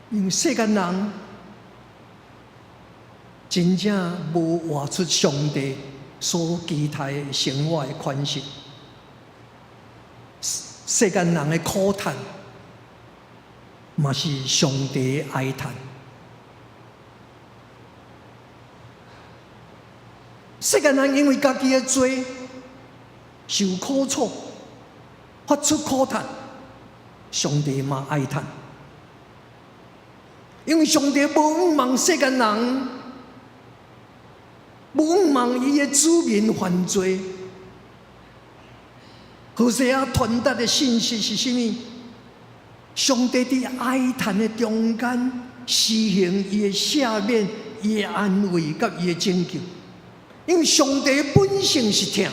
因為世間人真正無活出上帝所期待的生活的款式，世間人的苦嘆，嘛是上帝的哀嘆。世間人因為家己的罪受苦楚，發出苦嘆，上帝嘛哀嘆。因為上帝無向望世間人，無向望伊的子民犯罪。何西阿傳達的信息是啥物？上帝佇哀嘆的中間施行伊的赦免、伊的安慰佮伊的拯救。因為上帝本性是疼，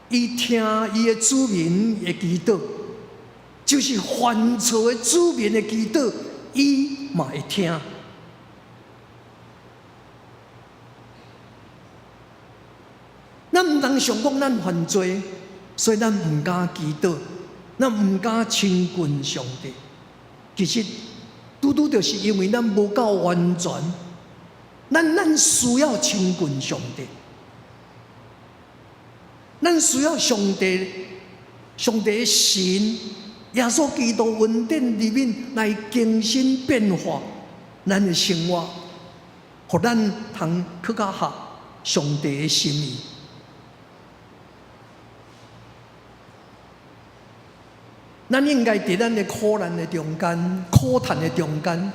伊聽伊的子民的祈禱，就是犯錯的子民的祈禱，伊嘛會聽。咱毋通想講咱犯罪，所以咱毋敢祈禱，咱毋敢親近上帝。其實，拄拄就是因為咱無夠完全，咱需要親近上帝，咱需要上帝，上帝的神，耶穌基督恩典裡面來更新變化咱的生活，予咱通閣較合上帝的心意。咱應該佇咱的苦難的中間、苦嘆的中間，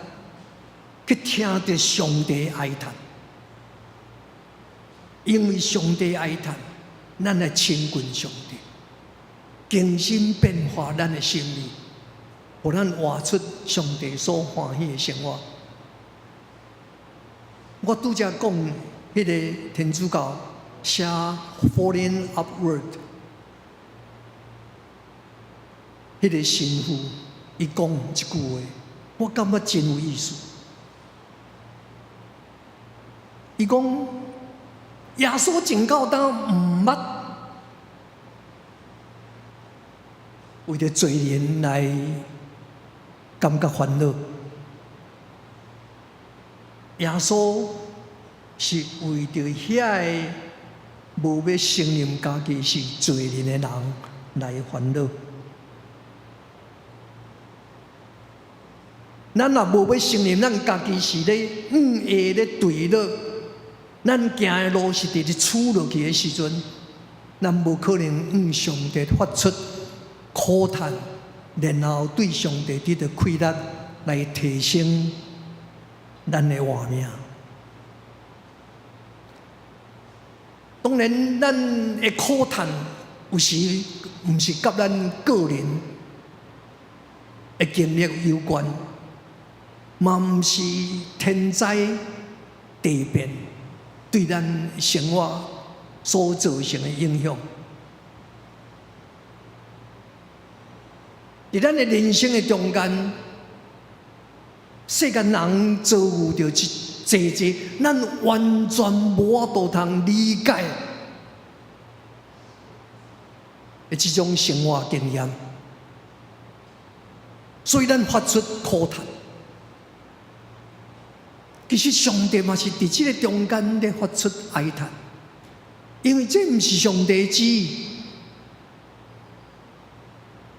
去聽著上帝哀嘆，因為上帝哀嘆，咱來親近上帝，更新變化咱的心意，予咱活出上帝所歡喜的生活。我拄才講彼个天主教寫《Falling Upward》，彼个神父伊講一句話，我感覺真有意思。伊講耶穌真夠膽毋捌為著罪人來感覺煩惱。耶穌是為著遐个無欲承認家己是罪人的人來煩惱。咱若無欲承認咱家己是咧向下咧墜落，咱行的路是佇咧趨落去的時陣，咱無可能向上帝發出苦嘆，然後對上帝得著快樂來提升咱的活命。當然，咱的苦嘆有時毋是佮咱個人的經歷有關，嘛毋是天災地變對咱生活所造成的影響。佇咱的人生的中間，世間人遭遇著一濟濟，咱完全無法度通理解的這種生活經驗，所以咱發出苦嘆。其實上帝嘛是佇這个中間咧發出哀嘆，因為這毋是上帝旨意。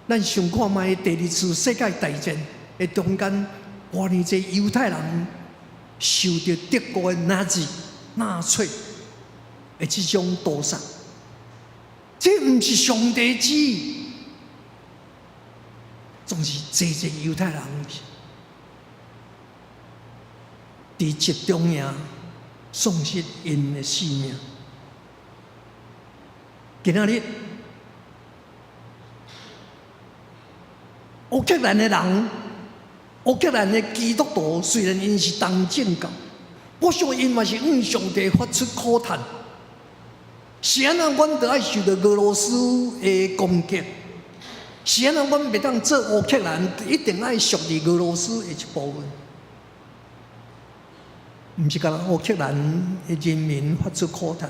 咱想看覓第二次世界大戰的中間，偌爾濟猶太人受著德國的納粹納粹的這種屠殺，這毋是上帝旨意，總是濟濟猶太人佇集中營喪失𪜶的性命。今仔日烏克蘭的人，烏克蘭的基督徒，雖然𪜶是東正教，我想𪜶嘛是向上帝發出苦嘆。是按怎阮著愛受著俄羅斯的攻擊？是按怎阮袂當做烏克蘭，一定愛屬佇俄羅斯的一部分？毋是干焦烏克蘭的人民發出苦嘆，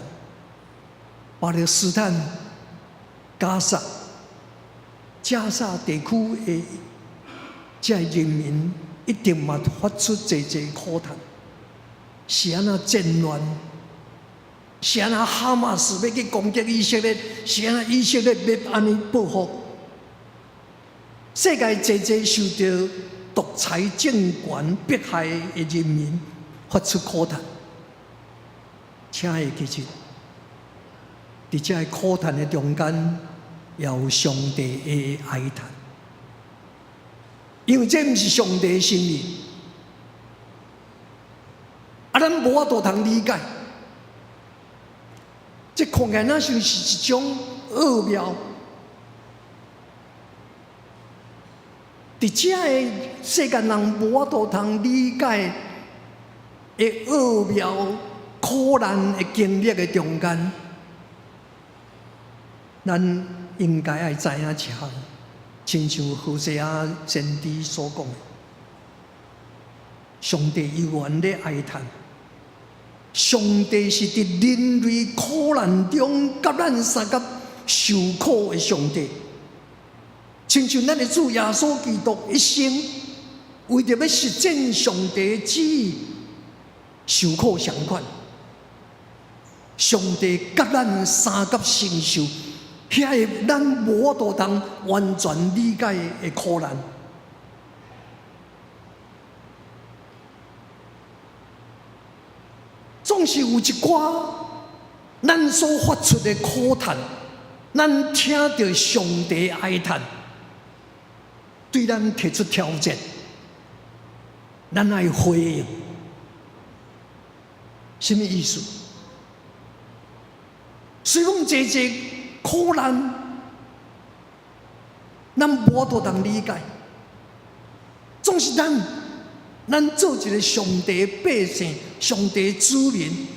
巴勒斯坦、加薩、加沙地區的這人民一定嘛發出濟濟苦嘆。是按怎戰亂？是按怎哈馬斯欲去攻擊以色列？是按怎以色列欲按呢報復？世界濟濟受著獨裁政權迫害的人民發出苦嘆，請會記住，佇這个苦嘆的中間，也有上帝的哀嘆，因為這毋是上帝的心意，啊，咱無法度通理解，這看起來若像是一種奧妙，佇這个世間人無法度通理解的奧妙苦難的經歷的中間，咱應該愛知影一項，親像何西阿先知所講的，上帝猶原咧哀嘆，上帝是佇人類苦難中佮咱相佮受苦的上帝，親像咱的主耶穌基督一生為著欲實踐上帝的旨意，受苦相款，上帝佮咱相佮承受遐个咱無法度通完全理解的苦難。總是有一寡咱所發出的苦嘆，咱聽著上帝哀嘆，對咱提出挑戰，咱愛回應。啥物意思？雖講濟濟苦難，咱無法度通理解。總是咱，咱做一个上帝的百姓、上帝的子民，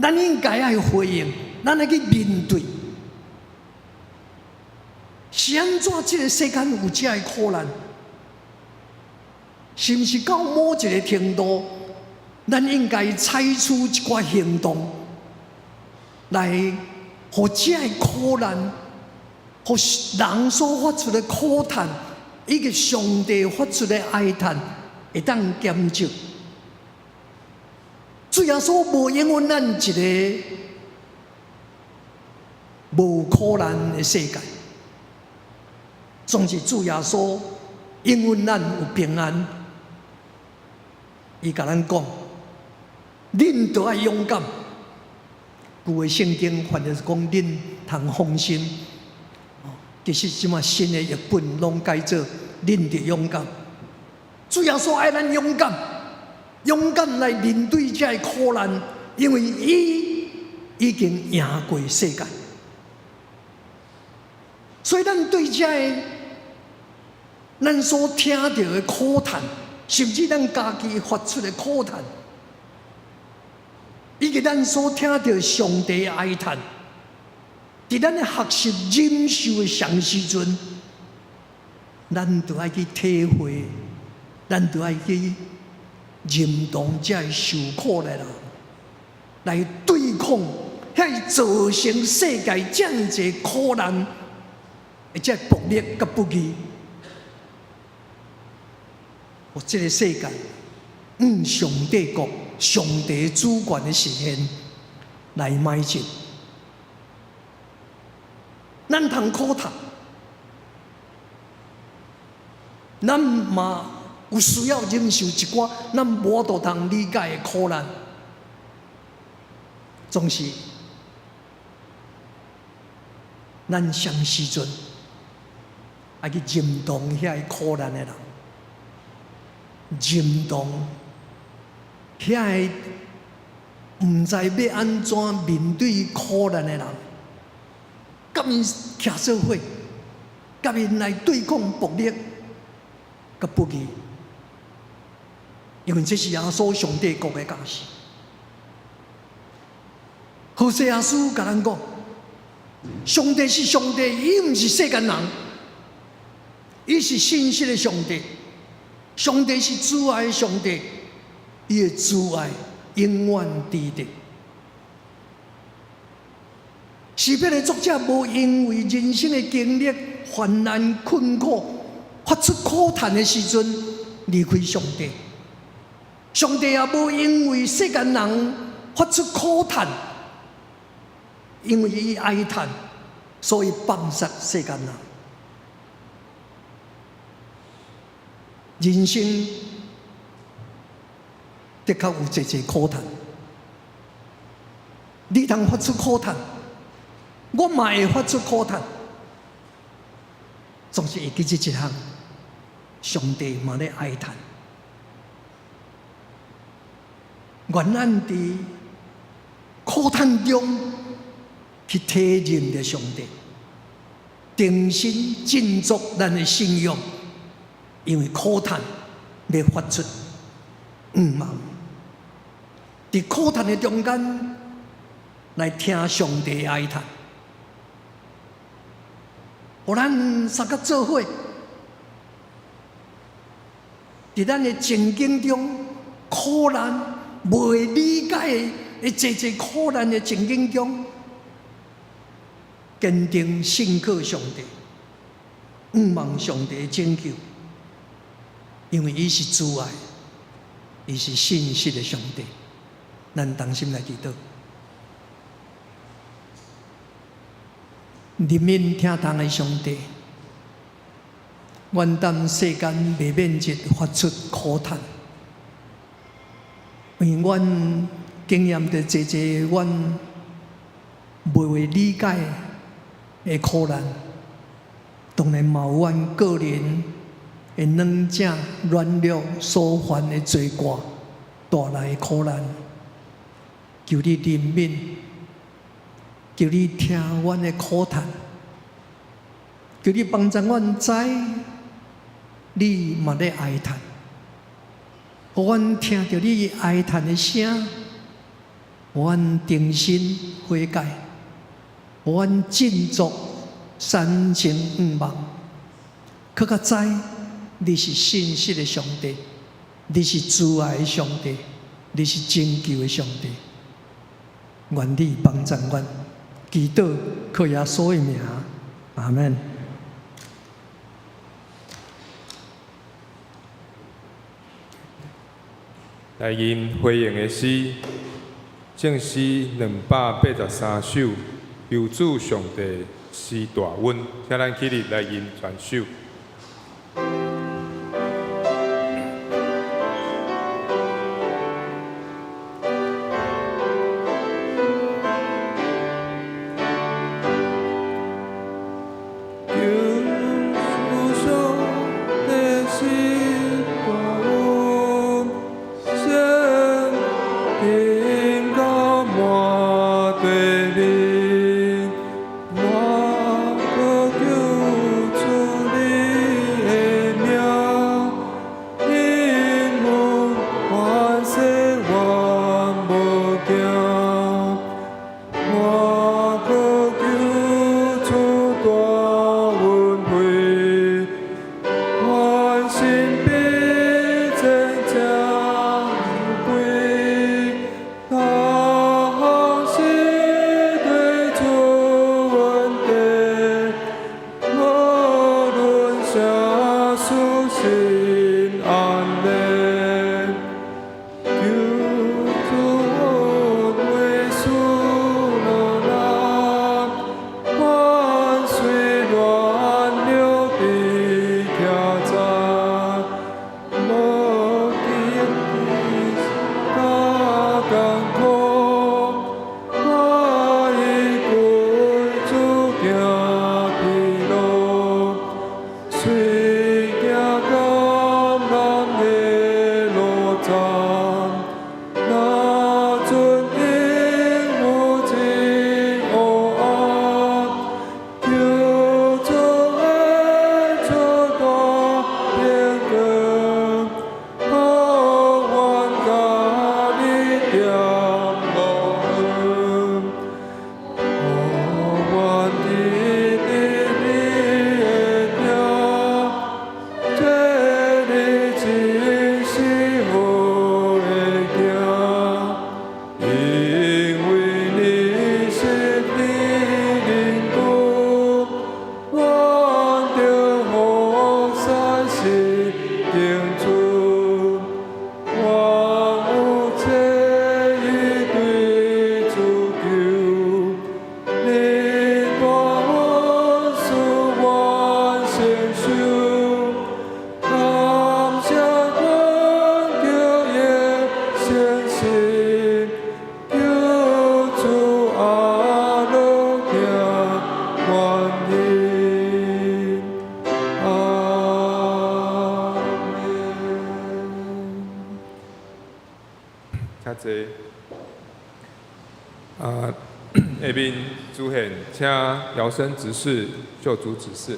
咱應該愛回應，咱愛去面對。是按怎這个世間有這个苦難？是毋是到某一个程度，咱應該採取一寡行動，來予這个苦難，予人所發出的苦嘆，以及上帝發出的哀嘆，會當減少。主耶穌無應允咱一个無苦難的世界，總是主耶穌應允咱有平安。伊共咱講，恁著愛勇敢。舊的聖經翻譯是講恁通放心。其實這馬新的譯本攏改做恁著勇敢。主耶穌愛咱勇敢，勇敢來面對這个苦難，因為伊已經贏過世界。所以咱對這个咱所聽著的苦嘆，甚至咱家己發出的苦嘆，以及咱所聽著上帝的哀嘆，佇咱咧學習忍受的上時陣，咱就愛去體會，咱就愛去認同這个受苦的人，來對抗遐造成世界遮爾濟苦難的這暴力佮不義。予這个世界，向上帝國、上帝主權的實現來邁進。咱通苦嘆，咱嘛有需要忍受一寡咱無法度通理解的苦難，總是咱啥時陣愛去認同遐个苦難的人，認同遐个毋知欲按怎面對苦難的人，佮𪜶徛做伙，佮𪜶來對抗暴力佮不義，因為這是耶穌上帝國的教示。何西阿書共咱講，上帝是上帝，伊毋是世間人，伊是信實的上帝。上帝是慈愛的上帝，伊的慈愛永遠佇的。詩篇的作者無因為人生的經歷、患難、困苦，發出苦嘆的時陣離開上帝。上帝也無因為世間人發出苦嘆，因為伊哀嘆，所以放殺世間人。人生的確有濟濟苦嘆，你通發出苦嘆，我嘛會發出苦嘆，總是會記這一項，上帝嘛咧哀嘆。願咱佇苦嘆中去體認著上帝，重新振作咱的信仰，因為苦嘆欲發出向望，佇苦嘆的中間來聽上帝的哀嘆，予咱相佮做伙，佇咱的情境中苦難袂理解的濟濟苦難的情境中，堅定信靠上帝，向望上帝的拯救，因為伊是慈愛，伊是信實的上帝。咱同心來祈禱，憐憫疼痛的上帝，阮當世間袂免日發出苦嘆，因為阮經驗著濟濟阮袂會理解的苦難，當然嘛有阮個人的軟正軟弱所犯的罪過帶來的苦難。求你憐憫，求你聽阮的苦嘆，求你幫助阮知，你嘛咧哀嘆，予阮聽著你哀嘆的聲，予阮重新悔改，予阮振作產生向望，閣較知你是信實的上帝，你是慈愛的上帝，你是拯救的上帝。願你幫助阮，祈禱靠耶穌的名，阿們。來吟回應的詩，聖詩283首，求主上帝施大恩，請咱起立來吟全首。求主上帝啊，下面主獻請姚生執事就主指示。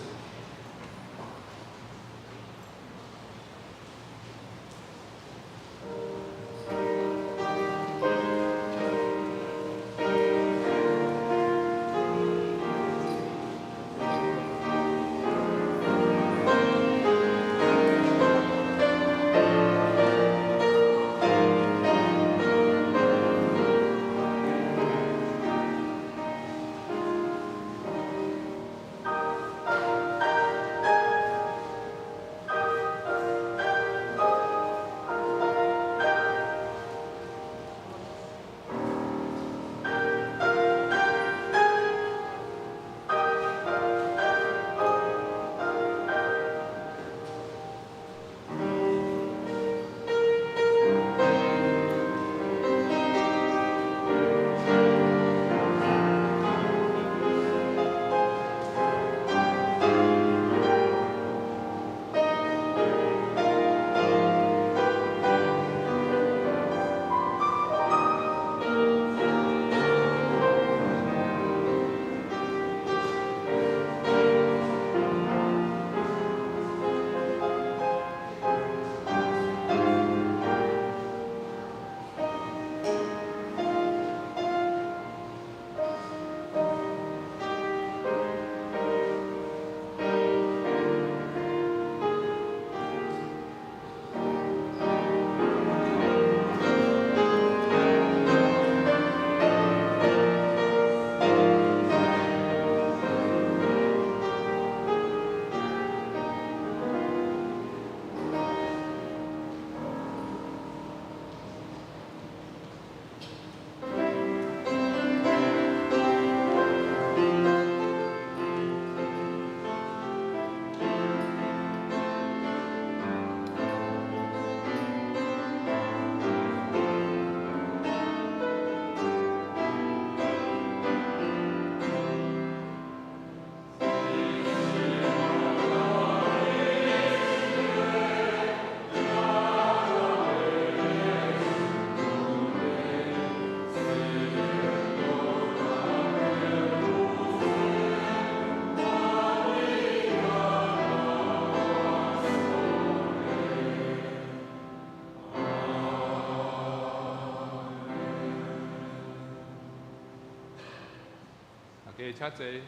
大家請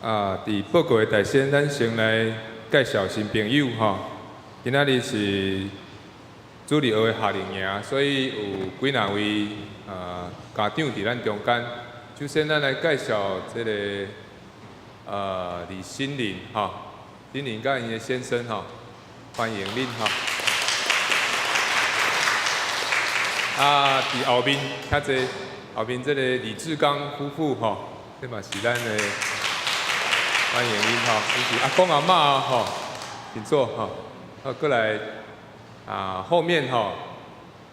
坐。啊，佇報告的大先，咱先來介紹新朋友吼。今仔日是主日學的夏令營，所以有幾若位啊家長佇咱中間。首先，咱來介紹這個啊李心玲吼，心玲佮𪜶的先生吼，歡迎恁吼。啊，佇後面較濟，後面這個李志剛夫婦吼，這嘛是咱的歡迎恁吼，𪜶是阿公阿嬤吼，請坐吼。啊，過來啊，後面吼，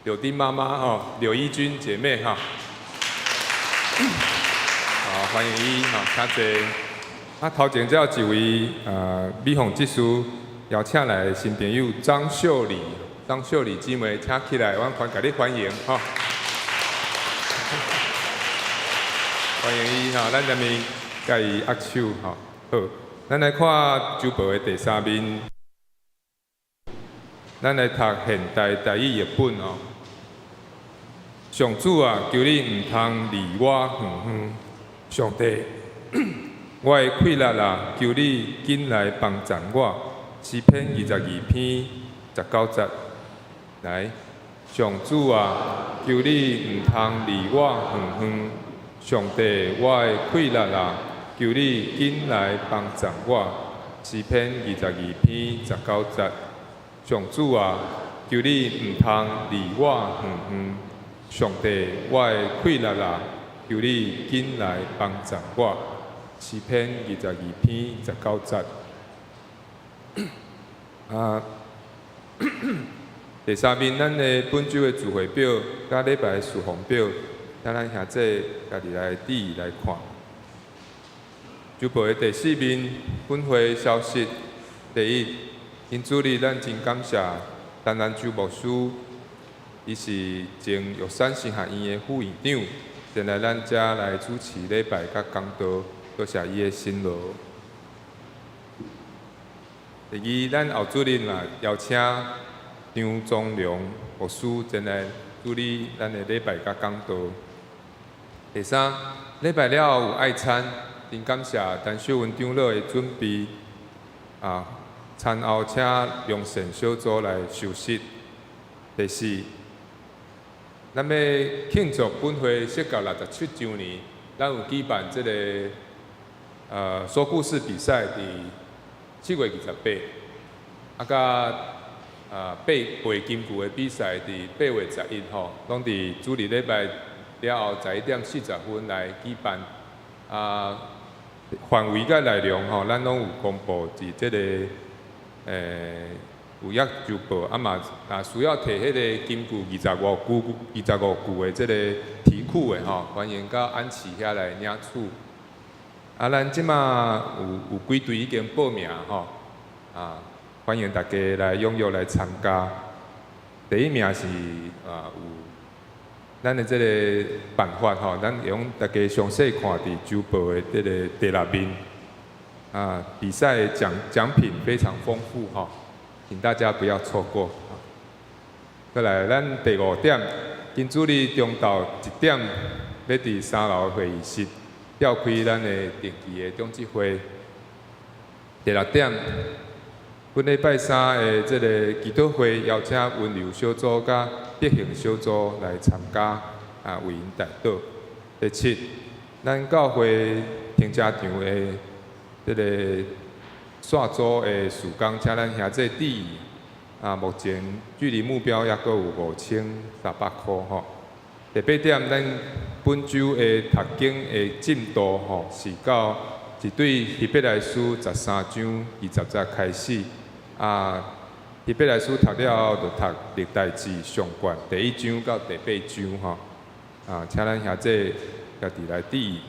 柳丁媽媽吼，柳一君姐妹吼，好，歡迎伊吼，請坐。啊，頭前才有一位啊，美鳳執事邀請來的新朋友張秀麗。張秀麗姊妹，請起來，阮歡共你歡迎吼。歡迎伊吼，咱這面共伊握手吼。好，咱來看周報的第三面，咱來讀現代台語譯本哦。上主啊，求你毋通離我遠遠。上帝，我的氣力啊，求你緊來幫贊我。詩篇22篇19節。來，上主啊，求你毋通離我遠遠。上帝，我的氣力啊，求你緊來幫贊我。詩篇22篇19節。上主啊，求你毋通離我遠遠。上帝，我的氣力啊，求你緊來幫贊我。詩篇22篇19節。啊。第三面，咱的本週的聚會表，佮禮拜的事奉表，請咱兄弟家己來注意來看。周報的第四面，本會消息。第一，因主日咱真感謝陳蘭洲牧師，伊是前玉山神學院的副院長，前來咱遮來主持禮拜佮講道，多謝伊的辛勞。第二，咱後主日嘛邀請張宗良牧師前來主理咱的禮拜佮講道。第三，禮拜了後有愛餐，真感謝陳秀文長老的準備。啊，餐後請良善小組來休息。第四，咱欲慶祝本會設教67週年，咱有舉辦這個說故事比賽，佇7月28，啊，佮背背金句的比賽，佇8月11吼，攏佇主日禮拜了後11點40分來舉辦。啊，範圍佮內容吼，咱攏有公布佇這個有約就報，啊嘛，若需要提彼個金句25句、25句的這個題庫的吼，歡迎到安琪遐來領取。啊，咱這馬有幾隊已經報名吼，啊，歡迎大家來踴躍來參加。第一名是啊有咱的這個辦法吼，咱會用大家詳細看佇週報的這個第六面。啊，比賽獎品非常豐富吼，請大家不要錯過。過來，咱第五點，今主日中晝1點，欲佇三樓會議室召開咱的定期的長執會。第六點，本禮拜三的這个祈禱會，邀請溫柔小組佮德行小組來參加，啊，為𪜶代禱。第七，咱教會停車場的這个紲組的事工，請咱兄弟注意。啊，目前距離目標猶閣有5300箍吼。第八點，咱本週的讀經的進度吼，是到是對希伯來書13章20節開始。啊，希伯來書讀了後，就讀歷代志上卷第一章到第八章吼。啊，請咱兄弟家己來注意。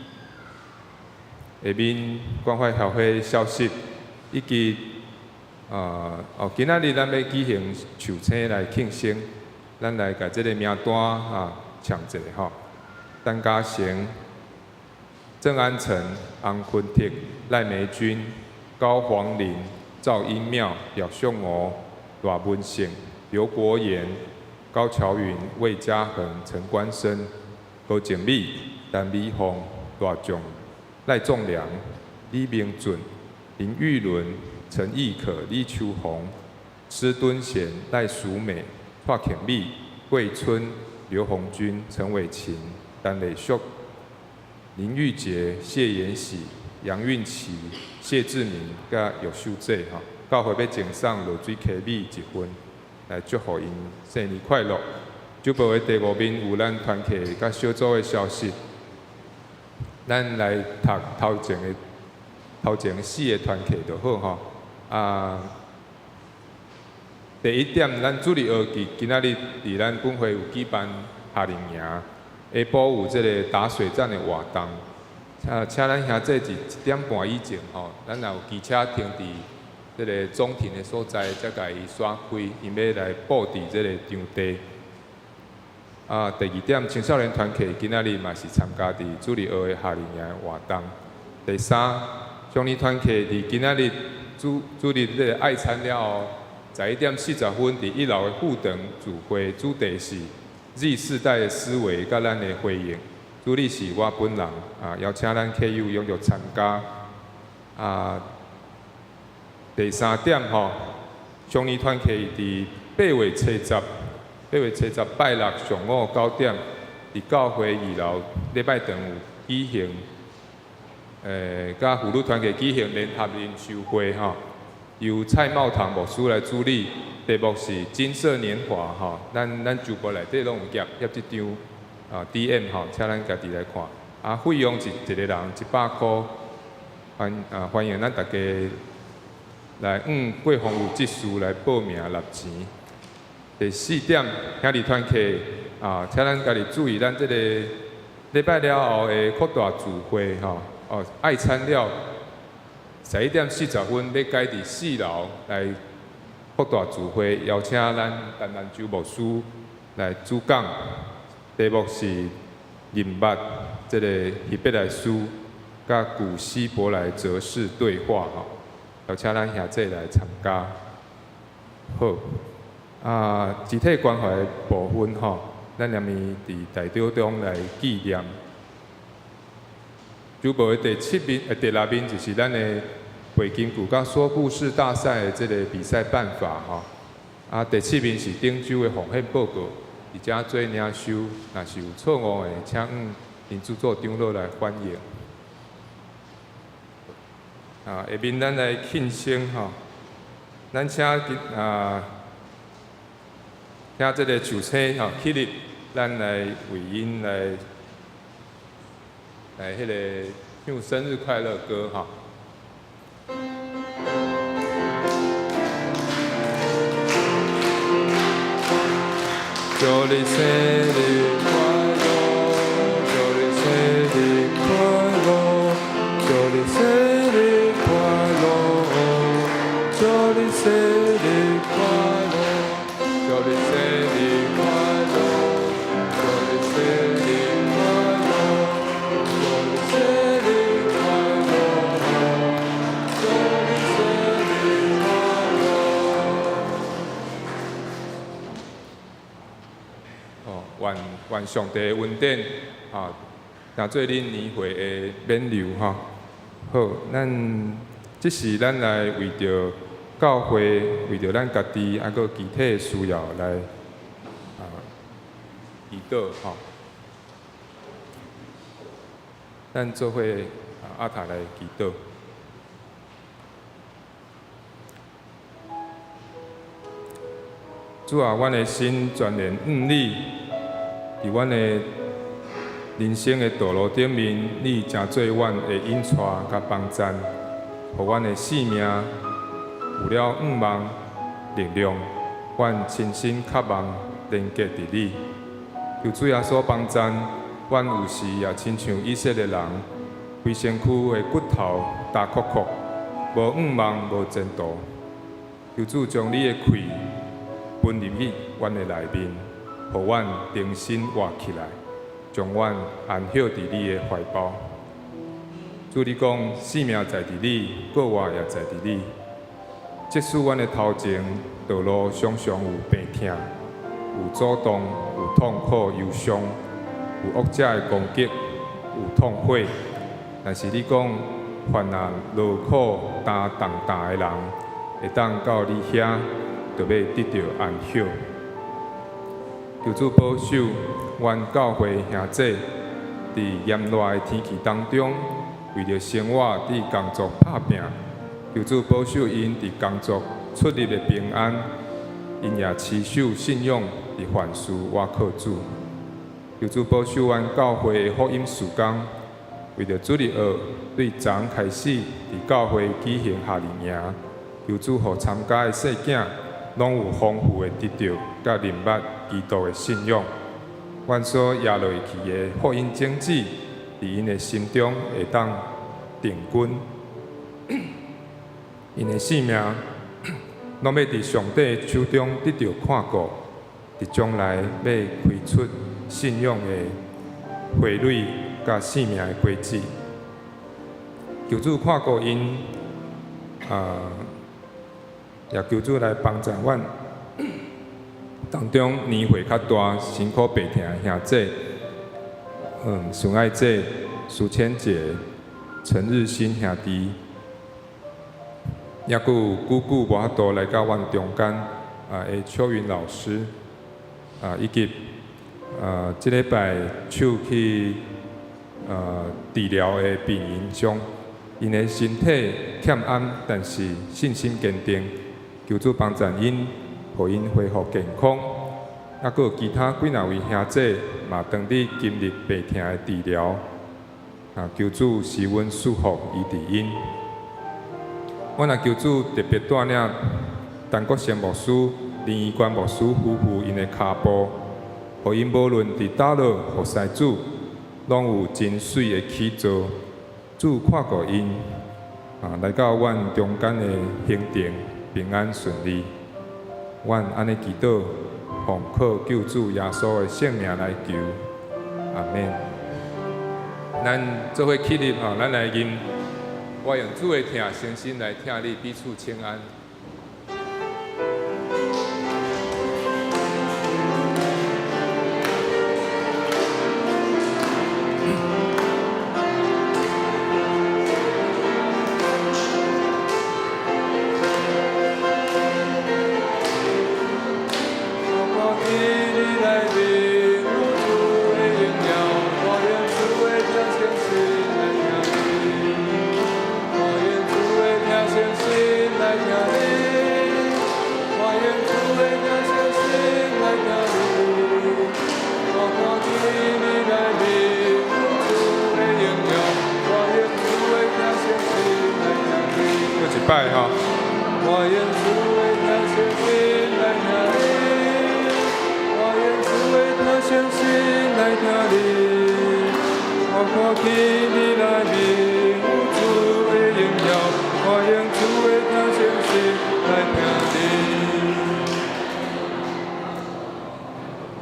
下面關懷協會消息，以及啊哦，今仔日咱欲舉行壽星來慶生，咱來共這个名單啊搶一下吼。陳嘉誠、鄭安成、洪坤鐵、賴梅君、高黃林、趙英妙、廖秀娥、賴文勝、劉國賢、高喬雲、魏家恆、陳關生、高靜美、陳美鳳、賴仲、賴仲良、李明俊、林玉倫、陳義可、李秋紅、施敦賢、賴淑美、蔡慶美、桂春、劉紅軍、陳偉琴、陳麗秀、林玉杰、謝延喜、楊運琪、謝志明、佮玉秀姐吼，教會欲贈送露水溪米一份，來祝福𪜶生日快樂。週報的第五面有咱團契佮小組的消息。咱來讀頭前的頭前四个團契就好吼。啊，第一點，咱主日學佇今仔日佇咱本會有舉辦夏令營，下晡有這个打水戰的活動。啊，請咱兄弟佇1點半以前吼，咱若有機車停佇這个中庭的所在，才共伊徙開，𪜶欲來布置這个場地。啊，第二點，青少年團契今仔日嘛是參加佇主日學的夏令營的活動。第三，少年團契佇今仔日主日這个愛餐了後，11點40分佇一樓的副堂聚會，主題是 Z 世代的思維佮咱的回應。主理是我本人，啊，邀請咱客友踴躍參加。啊，第三點吼，少年團契佇8月初十拜六上午9點，佇教會二樓禮拜堂有舉行，佮婦女團契舉行聯合靈修會吼，由蔡茂堂牧師來主理，題目是金色年華吼，咱週報內底攏有頁頁這張啊 DM 吼，請咱家己來看。啊，費用是一个人100箍，歡迎咱大家來向郭宏有執事來報名納錢。第四點，兄弟團契啊，請咱家己注意，咱這个禮拜了後的擴大聚會吼，哦，愛餐了，11點40分欲改佇四樓來福大聚會邀請咱陳蘭洲牧師來主講，題目是認捌這个希伯來書佮古希伯來哲士對話吼，邀請咱兄弟來參加。好，啊，肢體關懷的部分吼，咱連咪佇代禱中來紀念。主報的第七面、第六面就是咱的背金句佮說故事大賽的這个比賽辦法吼。啊，第七面是頂週的奉獻報告，佇遮做領收，若是有錯誤的，請恁制作長老來反映。啊，下面咱來慶生吼，咱請啊，請這个壽星吼起立，咱來為𪜶來來彼个唱生日快樂歌吼。祝你生日快樂，祝你生日快樂，祝你生日快樂，祝你生日快樂，祝你生日快樂，祝你生日快樂，祝你生日快樂，祝你生日快樂。哦，願願上帝的恩典，啊，當做恁年歲的勉勵吼。好，咱這時咱來為著教會，為著咱家己，猶閣其他的需要來啊祈禱吼。咱做伙阿塔來祈禱。主啊，阮的心全然向你，佇阮的人生的道路頂面，你誠做阮的引帶佮幫贊，予阮的性命有了向望力量，阮深深渴望連結佇你。求主耶穌幫贊，阮有時也親像以色列人，規身軀的骨頭焦涸涸，無向望，無前途。求主將你的氣分入去阮的內面，予阮重新活起來，將阮安歇佇你的懷抱。主你講，性命在佇你，閣活也在佇你。即使阮的頭前道路常常有病痛，有阻擋，有痛苦、憂傷，有惡者的攻擊，有痛悔，但是你講，凡若勞苦擔重擔的人，會當到你遐，就欲得著安歇。求主保守阮教會兄弟，佇炎熱的天氣當中，為著生活佇工作拍拚。求主保守𪜶佇工作出入的平安，𪜶也持守信仰，佇凡事倚靠主。求主保守阮教會的福音事工，為著主日學對昨開始佇教會舉行夏令營，求主予參加的細囝攏有豐富的得著，佮認捌基督的信仰。阮所掖落去的福音種子，佇𪜶的心中會當定根，𪜶的性命攏欲佇上帝手中得著看顧，佇將來欲開出信仰的花蕊，佮生命的果子。求主看顧𪜶，啊，也求主來幫助阮當中年歲較大、辛苦病疼的兄弟，孫愛姐、蘇千杰、陳日新兄弟，猶閣有久久無法度來到阮中間啊的秋雲老師，啊，以及啊，這禮拜手去啊治療的病人中，𪜶的身體欠安，但是信心堅定，求主幫助𪜶，予𪜶恢復健康。猶閣有其他幾若位兄弟嘛，當佇經歷病痛的治療，啊，求主施恩賜福醫治𪜶。阮也求主特別帶領陳國成牧師、林宜冠牧師夫婦𪜶的跤步，予𪜶無論佇佗落服侍主，攏有真媠的起座。主看顧𪜶，啊，來到阮中間的行程平安順利。阮按呢祈禱，奉靠救主耶穌的聖名來求，阿們。咱做伙起立吼，咱來吟，我用主的疼誠心來疼你，彼此請安。一擺吼。我用主的疼誠心來疼你，我用主的疼誠心來疼你。我看見你內面有主的榮耀，我用主的疼誠心來疼你。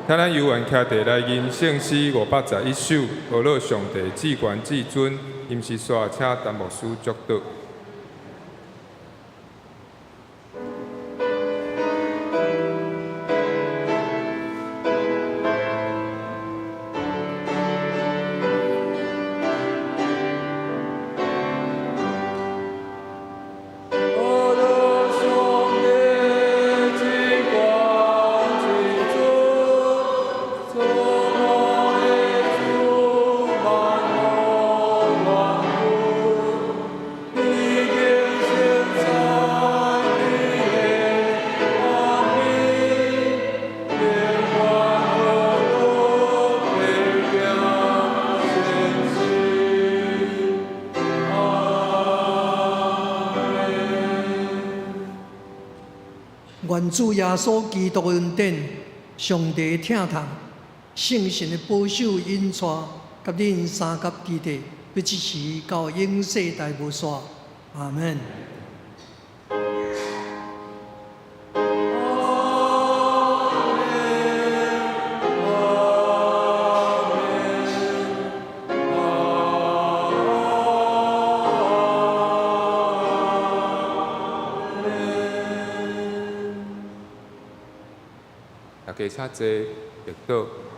請咱猶原徛佇來吟聖詩511首，呵咾上帝至懸至尊，吟詩煞請陳牧師祝禱。願主耶穌基督的恩典、上帝的疼痛、聖神的保守引帶，佮恁三甲基地，欲一時到永世代無煞。阿們。大家請坐，默禱。